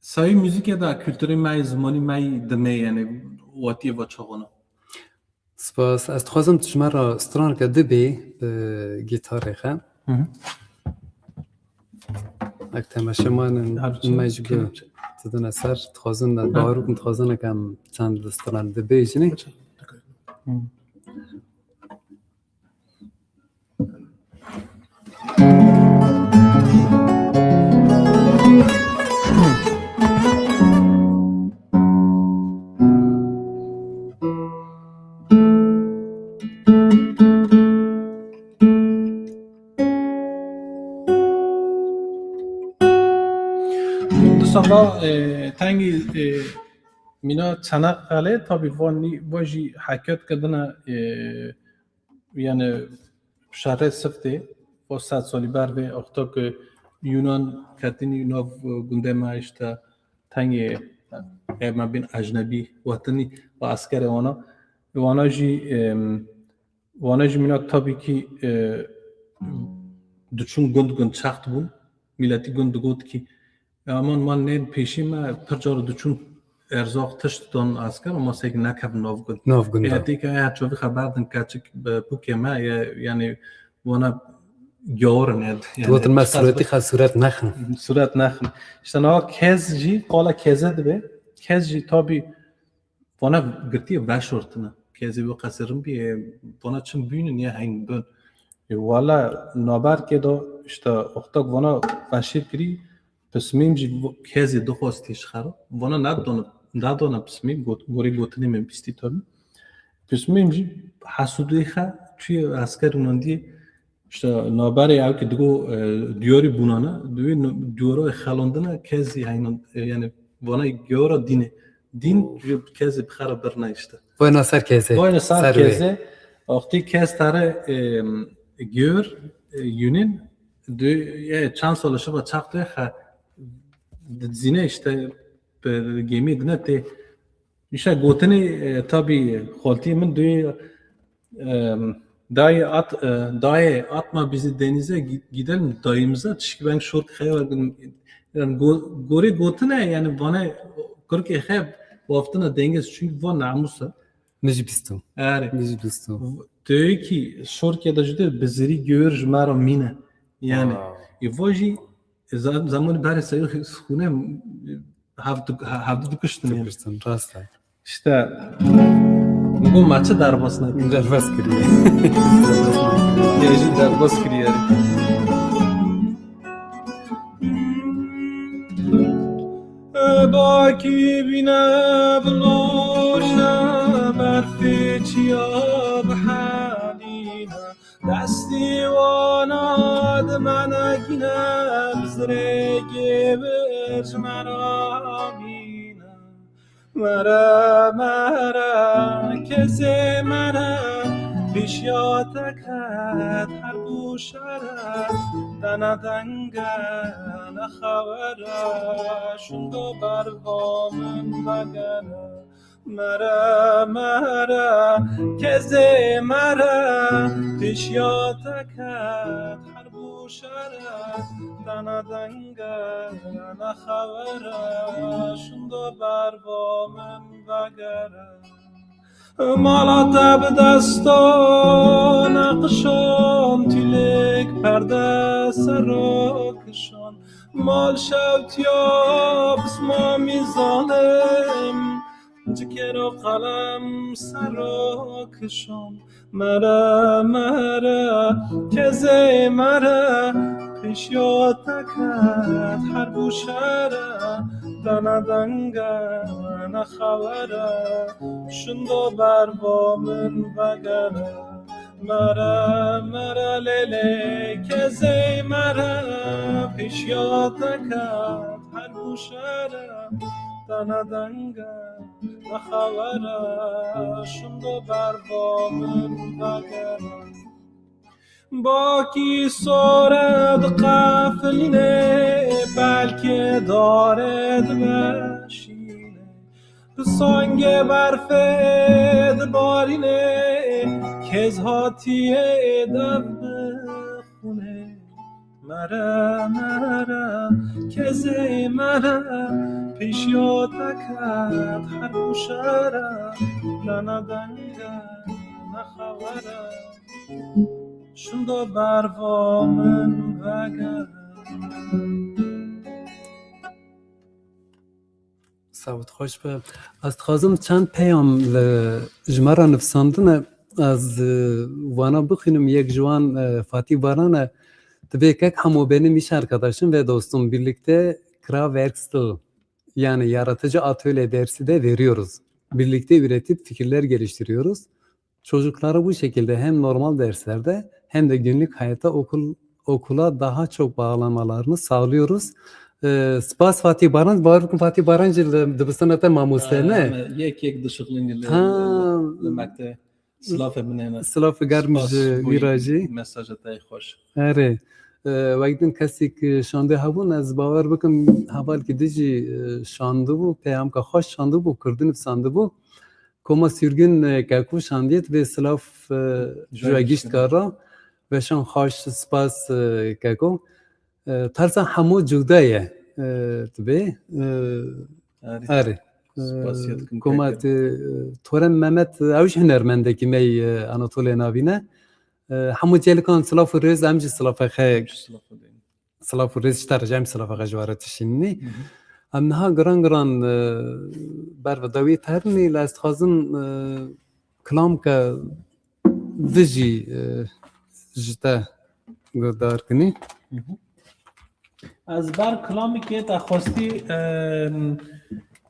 sayê muzîkê de kulturê me yê, zimanî me yê dime, yani, watiyê va çaxana. Spas. Ez dixwazim tu ji me re straneke dibê bi gîtarê xe. Hı hı. Ek temaşe manin, her şey me ji bi tu dine ser, dixwazin, bawer bikim, dixwazin em çend stran dibêjinê. Hı. Dîsa va, e, tengî, e, mîna Çanakkale, tabî van nî, va jî heket kedine, e, yani şerê Siftê, va sed salî ber vê, wexta ku Yunan ketînî nav, e, gundê me, işte, tengê, e, me bîn ecnebî, wetinî ve eskerê wana. Wana jî, em, wana jî mîna tabî kî, e, diçûn gund gund çext bûn. Miletî gund digot kî, "Ya aman, man nên pêşî me, pir car diçûn erzaq tişt dan asker, ama sek nekevin nav gund." Nav gund. Ya dîka ya çavî xeber din keçik bi pûkê me, ya, yani wana gawir ne. Yani, digotin me suretî xa suret nexin. Suret nexin. İşte na kez jî, qala keze dibe. Kez jî tabî vana girtiye veşortine. Kezê wê qesirin bî, e, vana çim bînin ya heyn bin. E, wala naberkê de işte wextak vana veşê kirî, pismîm jî vo-, kezê dixwastî ji xera. Vana nedona, nedona pismîm, got, gorê gotinê min bîstî tabi. Pismîm jî hesûdê xe çûye esker û nandiyê. İşte naberê ew ki digo, e, diyarî bûnane, di wê n-, diyara xelandine kezî heynan, e, yani vana giyara dîne. Dîn ji kezî bi xera birine işte. Vayna ser kezê. Vayna ser kezê. Wextî kez tere, e, giyor, e, yunin, di, e, çend sala şiva çaxtê xe dizîne işte bi gemî dine tê. Îşte gotinê, e, tabî xaltî min duyê, e, dayê at, e, dayê atma bizi denize gi-, gidelim dayımıza, tişkî ben şork xeya, yani go-, gorê gotine, yani vane kurkê xe waftina dengez, çünkü van namusa. Min jî bîsto. Erê. Min jî bîsto. Duyê ki şorkê de jide bi zirî gör ji me re mîne. Yani, wow. Îvo jî, e, za-, zamanî berê seyir xûne, e, hevdu-, he-, hevdu dikuştin yani. Dikuştin, rast e. İşte, bu maçı derbas ne? Derbas kiriye. Gejî derbas kiriye. Bakî bîne bilorîne, berfê çiya bihelîne. Destî wana di me negîne, bi zirêkê bir ji me re mîne. Mere, mere, kezê mere, pêşiya te ket her bûşere, dene denge nexewere, şundo berva min vegere. Mere, mere, kezê mere, pêşiya te ket her bûşere, dene denge nexewere, şundo berva min vegere. Mala te bi desta neqişan, tîlek perde sero kişan, mal şewtiya pismamî zalim, Cikêro qelem sero kişon, mere, mere, kezê mere, pêşiya te ket her bûşere, dene denge nexewere, şundo berva min vegere. Mere, mere, lê, lê, kezê mere, pêşiya te ket her bûşere, dene denge nexewere, şundo berva min vegere. Bakî sore diqefilîne, belkê dare dimeşîne. Sangê berfê dibarînê, kêz hatiye dev bixûnê. Mere, mere, kezê mere, pêşiya te ket her guşere, ne, ne denge, ne xewere, şinda berva min vege. Sawit xweş be. Ez dixwazim çend peyam li, ji me re nivîsandine. Ez, e, wana bixwînim. Yek ji wan, e, Fatî Baran e. Dibê kek Hemo benim iş arkadaşım ve dostum. Birlikte Kraftwerkstel, yani yaratıcı atölye dersi de veriyoruz. Birlikte üretip fikirler geliştiriyoruz. Çocukları bu şekilde hem normal derslerde hem de günlük hayatta okul, okula daha çok bağlanmalarını sağlıyoruz. Ee, spas Fatî Baran, bawer bikim Fatî Baran jî li dibistana te mamoste ne? Em yek yek dişixilînî li, Ha. li, li mekteb. Silafê min hene. Silav germ ji wî re jî. Mesaja te xweş. Erê. Ee, wek din kesî ki şandê hebûn, ez bawer bikim hevalkî din jî, e, şandibû, peyamka xweş şandibû, kurdî nivîsandibû. Koma Sürgün, e, Keko şandiye, divê silav, e, ji we gişt kara. Weşan xweş, spas, e, Keko. E, tarza hemû cuda ye, e, divê, e, Erê. Erê. E, Spasiye dikim koma Keko. Te, e, Torem Mehmet, e, ew jî hunermendekî me yî, e, Anatoliya navîn e. E, hemû celikan silav û rêz, em jî silav xwe Silav û rêz. Silav û rêz ji te re, em silava xwe ji we re dişînî. Hı hı. Em niha giran giran, e, ber ve dawî terinî, lê ez dixwazim, e, kilamke di jî, e, ji te guhdar kinî. Hı hı. Ez ber kilamekê te xwestî, e,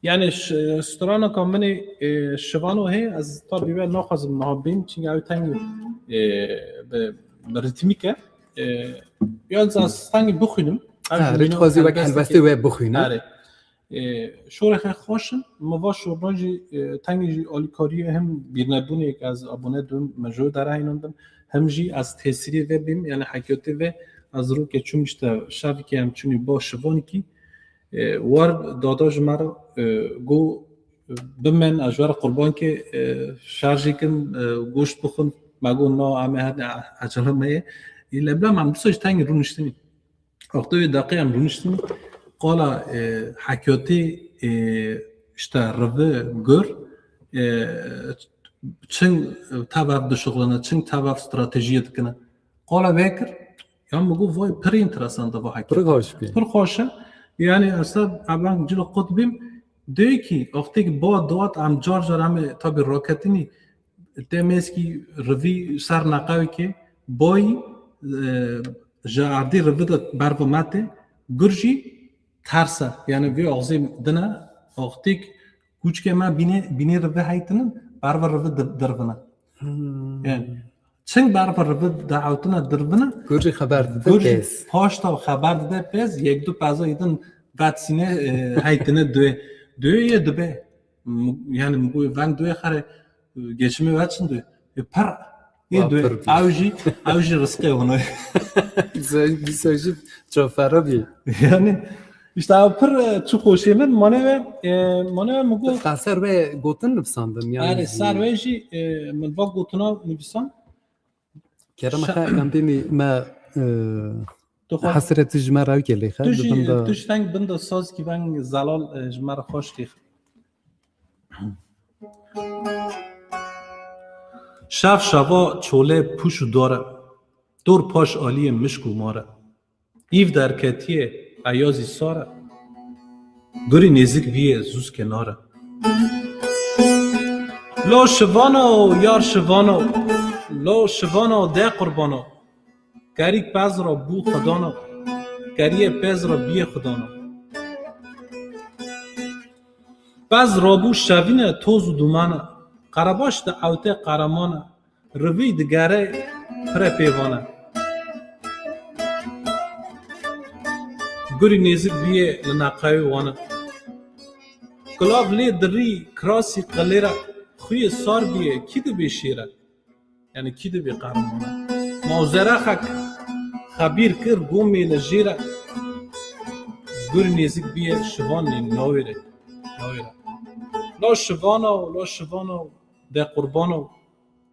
yani ş-, straneka min ê, e, şivano heye, ez tabî we naxwazim niha bîm, çunke ew tengî, e, bi, bi ritmîk e. E, yan ez tengî bixwînim. Ev Ha, jî rê mîna dixwazî wek helbesteke helbestê we bixwîne. Erê. E, şorê xwe xweş in. Min va şordan jî, e, tengî jî alîkariyê hem bîrnebûnê ke ez abone dibim, min ji wê derehînandin. Hem jî ez tesîrê ve bîm, yani hekîyatê ve ez rûkê çûm işte şevkê em çûnî ba şivanikî. E, war dada ji me re, e, got, Bimen, ez ji we re qurban ke, e, şarjê kin, e, goşt bixwin. Me got, na, em ê hene ecele me ye. Ê, lê bila em dîsa jî tengî rûniştinî. Wextê wê deqê em rûniştinî. Qala, e, hekîyatê, e, işte rivi gur, e, çing tev ev dişuxulina, çing tev ev stratejiyê dikine. Qala vekir, ya min got, vay, pir enteresan de va hekî. Pir xweş bî. Pir xweş e. Yani, ez tab, eban cilo qut bîm, dê ki, wextê ki ba dawat, em car car em ê tabî raketinî, tê mêskî rivî ser neqewê ki, boy, e, ji erdî rivi de berva me tê, gur jî terse. Yani, vê axzê dine, wextê ki, Kûçikê me bînê, bînê rivi heytinin, berve rivi dir-, dirvine. Hmm. Yani, çing berve rivi dehewtine dirvine, Gur jî xeber dide gur jî pez. Paşta xeber dide pez, yek du peza yedin vetsine, e, heytine duê. Duê ye dibe. M-, yani, mi got, veng duê xere, e, geçimê ve çin duê. E, per, e, Wa duê. Per bi. Ew jî, ew jî rizqê hunu. Dîsa, dîsa jî çofere bî. Yani, işte ew pir, e, çi xweşê min, mane ve, e, mane ve mi got. Te ser ve gotin nivîsandin, yani. Erê, ser ve jî, e, min va gotina nivîsan. Kerema Şa- xe, em bêmî me, e, Tu xwe- hesret ji me re ew kê lê xe, tu jî, dibin de tu jî teng bin de saz ki veng zelal, e, ji me re xweş lê xe. Şev şeva çole pûş û dor e. Dor paş aliyê mişk û mar e. Îv derketiye, eyazî sar e. Gurî nêzik bîye, zûz kenar e. Lo şivano, yar şivano, lo şivano de qurbano. Kerî pez ra bû xudano, keriyê pez ra bîye xudano. Pez rabû şevîne toz û duman e. Qerebaş di ewte qereman e. Rivî digere pire pêvan e. Gurî nêzik bîye li neqewê wan e. Kilav lê dirî kirasî qilêr e. Xuyê sar bîye kî dibê şêr e? Yani kî dibê qehreman e? Ma zerexek xebîr kir gomê li jêr e. Gur nêzik bîye şivan nê lawêr e. Lawêr e. La şivana û la şivana de qurbana,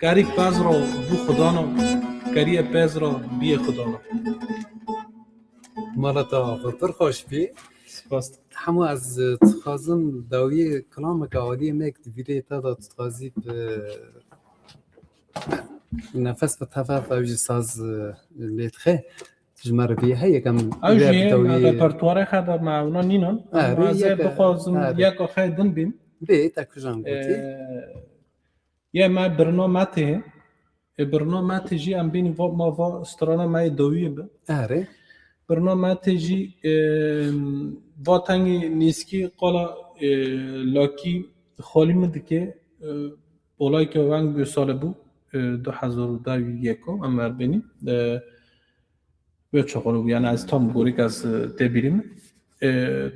kerî pez ra bû xudana, keriye pez ra biyê xudana. Mala te axir pir xweş bî. Spas. Hemû ez, e, dixwazim dawiyê kilameke aliyê me, di vîdeyê te de tu dixwazî bi nefes bi tevaf ew jî saz, e, lê dixe. Ji me re bî heye yekem Ew jî repertuarê xe de me ewna nînan. Erê, ez ê yeke, bixwazim erê. Yeka xe din bîm. Bê, te kujan gotî. Ee, Yê me birna me tê. E, birna me tê jî em bînî va, ma va strana me yê dawiyê bi. Erê. Birna me tê jî, e, va tengî nîskî qala, e, lakî xalî min dike, e, olayke weng bi sale bû, e, du hezar û deh yeka em erbênî. E, Wê çaxan bû, yani ez tam gorîk ez, e, tê bîrî min. E,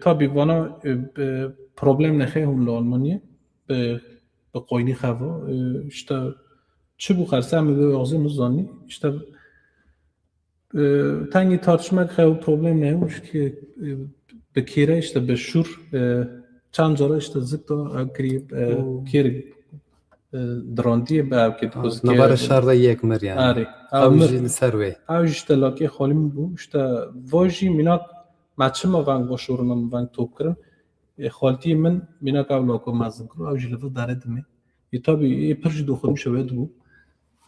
tabî vana, e, e, problem nexê hûn li Almanyê bi, bi qoynî xeva. E, işte çi bû xerse em vê axzê min zanî. İşte, e, tengî tartışmek xew problem ne, çünkü, e, bi kêre işte bi şûr, e, çend cara işte zik da ev kirî, e, Oo. Kêr e, dirandiyê bi ev kê Ha, dixwest navara kê şer de yek mir yani. Erê. Ew Ew mir. Jî li ser wê. Ew jî işte lakê xalî min bû. İşte va jî mînak me çima veng va şorina min veng top kirin. E, xaltiyê min mînak ew lako mezin kir. Ew jî li vir derê dimê. E, tabî, e, pir jî doxurîşa wê dibû.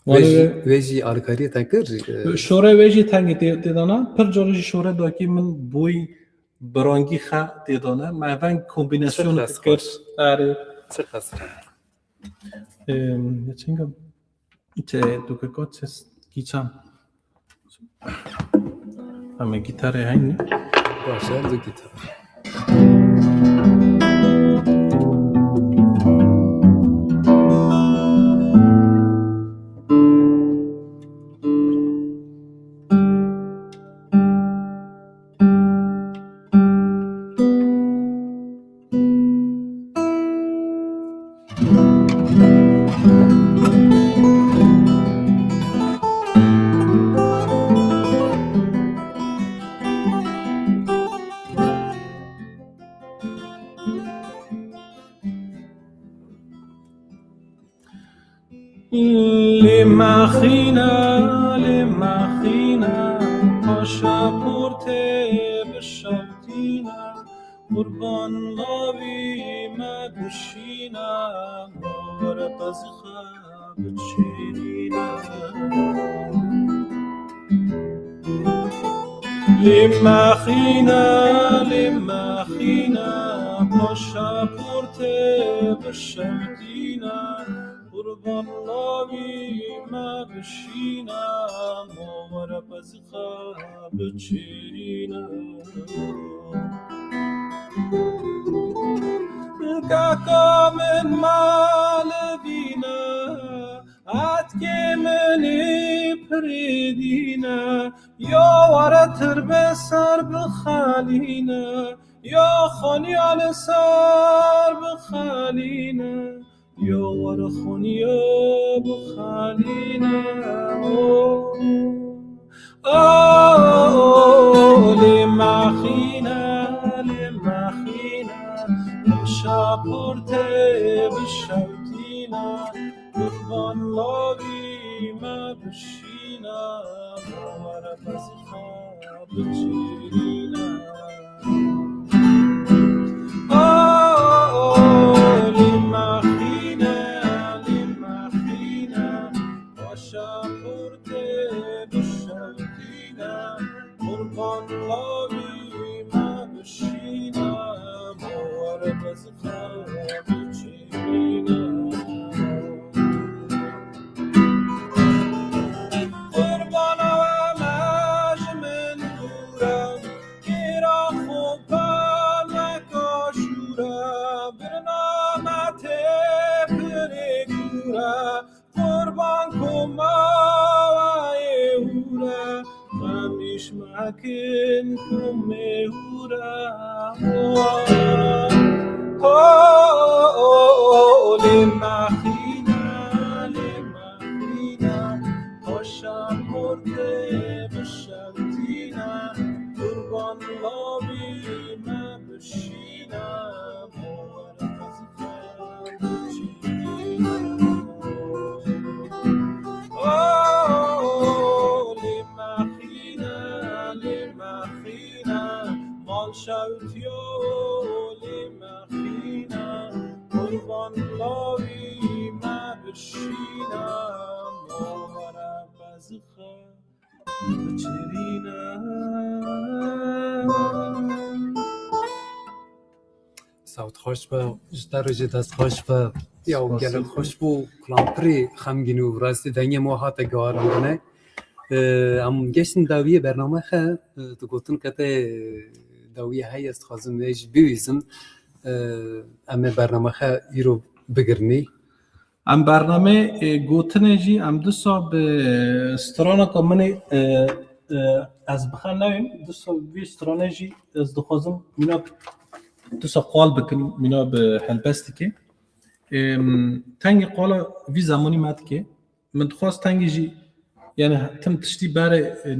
Wê jî, wê jî alîkariyê te kir, e, Şore wê jî tengê tê, tê dana. Pir carî jî şore dakî min boy birangî xe tê dana. Me veng kombînasyon Çi xes kir. Xweş. Erê. Çi xes xweş. Em, ya çinga, te tu ke kot ses giçan. Ama gitarê heyni. Baş e, du gitar. Lê mexîne, lê mexîne, paşaportê bişewtîne, qurban lawî me bişîne, ma were qezî xwe biçêrîne. Lê mexîne, lê mexîne, paşaportê bişewtîne, qurban lawî me bişîne, ma were qezî xwe biçêrîne. Kaka min malivîne, etkê min ê pirê dîne, ya were tirbe ser bixelîne, ya xaniya li ser bixelîne. Yo were xoniya bixalîne, o, o, o, lê mexîne, lê mexîne, paşaportê bişewtîne, qurban lawî me bişîne, ma were qezî xwe biçêrîne. O, o, lê mexîne, lê mexîne, paşaportê bişewtîne, qurban lawî me bişîne, ma were qezî xwe biçêrîne. Qurbana we me ji min dûr e, kêra xwe pemeka şûr e, birina me tê pirê kûr e, qurban koma we yê hûr e, xemîş mekin ku mêhûr e. O, o, o, o, lê mexîne, lê mexîne, paşaportê bişewtîne, qurban lawî me bişîne, ma were qezî xwe Sewt xweş be, ji te re jî dest xweş be. Ya, gelek xweş bû, kulampirî xemgîn û rastî dengê me hate guherandine. Ee, em geştin dawiyê bername xe, e, tu gotin ke te dawiyê heye, ez dixwazim vê jî bibîzim. Ee, em ê bername xe îro bigirinî. Em bernamê, e, gotinê jî em disa bi straneka min ê, e, e, ez bixenewim, disa vî stranê jî ez dixwazim mîna disa qal bikim, mîna bi helbestikê. Em, tengî qala vî zemanî me dike. Min dixwast tengî jî, yani tim tiştî berê, e,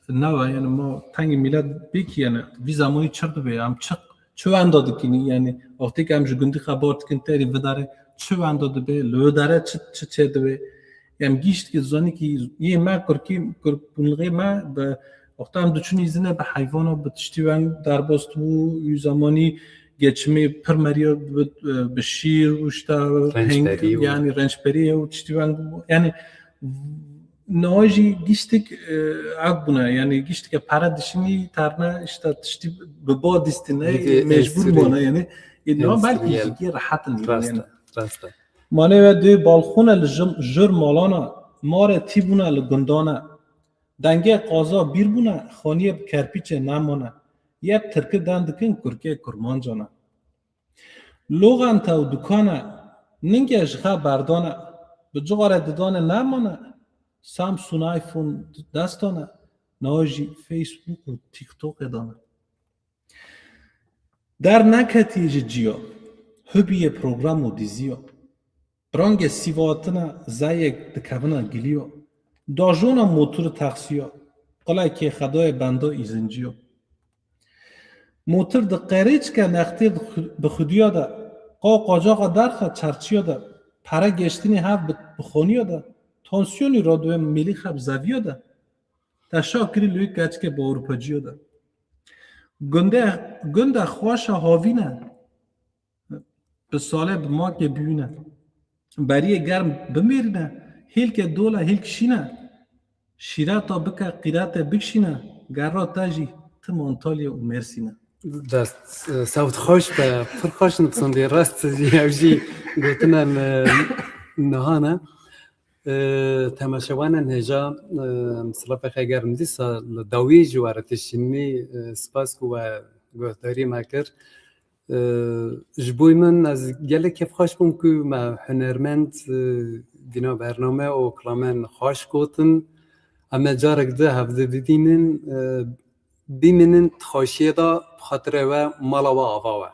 newe, yani ma tengî milet bêkî, yani vî zemanî çi dibe, em çi, çi wenda dikînî, yani wextê ke em ji gundî xebar dikin terî vidare, çi wenda dibe, li wê dere çi, çi çê dibe. Em gîşt ki zanî ki yê me kurkî, kurkbûnlixê me bi wexta em diçûn îzine bi heyvana, bi tiştî weng derbas dibû, û zemanî geçimê pir meriya bi, bi şîr û işte Rençberî pênk, û yani rençberî û tiştî weng bû. Yani niha jî giştik, e, ev bûne, yani giştike pere dişinî terne işte tiştî bi ba dîstine, Hêdî mecbûr ensûrî. Bûne, yani. E, niha belkî Ensûrî, jî gê rehet in, yani. Rast e, rast e. Malê we dê balxûne li jim-, jir malana, mare tî bûne li gundane. Dengê qaza bîr bûne, xaniyê bi kerpîçê nemane. Yek tirki den dikin, kurkê kurmancane. Loxente û dukane, ninge ji xe berdane. Bi cixare didane nemane, Samsung iPhone destane, niha jî Facebook û TikTokê dane. Der neketiye ji ciya, hubiyê program û diziya. Rangê sîvatine zeyek dikevine giliya. Dajona motor taksiya, qilekê xedayê benda îzinciya. Motor di qerêçke nextê di xu-, bi xudiya de, qa qacaxa derxe çerçiya de, pere geştinî hev bi, bi xoniya de, tansiyonî radwê milî xeb zeviya de, teşa kirî li wî keçikê bi Ewropacîya de. Gunde, gunde xweşa havîne, bi salê bi makê bîwîne. Beriyê germ bimêrîne, hêlkê dole hêlk şîne. Şîreta bike qîretê bikşîne, gerra te jî tim Antalya û Mêrsîne. Dest, e, sewt xweş be, pir xweş nivîsandî, rast jî ew jî gotina, e, niha ne. E, temaşevanên hêja, e, em silavê xwe gerim dîsa li dawî ji we re tişînî, e, spas ku we guhdarî me kir. E, ji bo min ez gelek kêfxweş bûm ku me hunermend, e, dîna bername û kilamên xweş gotin. Em ê carek di hevdi bibînin, e, bimînin di xweşiyê de, bi xatirê we mala we ava we.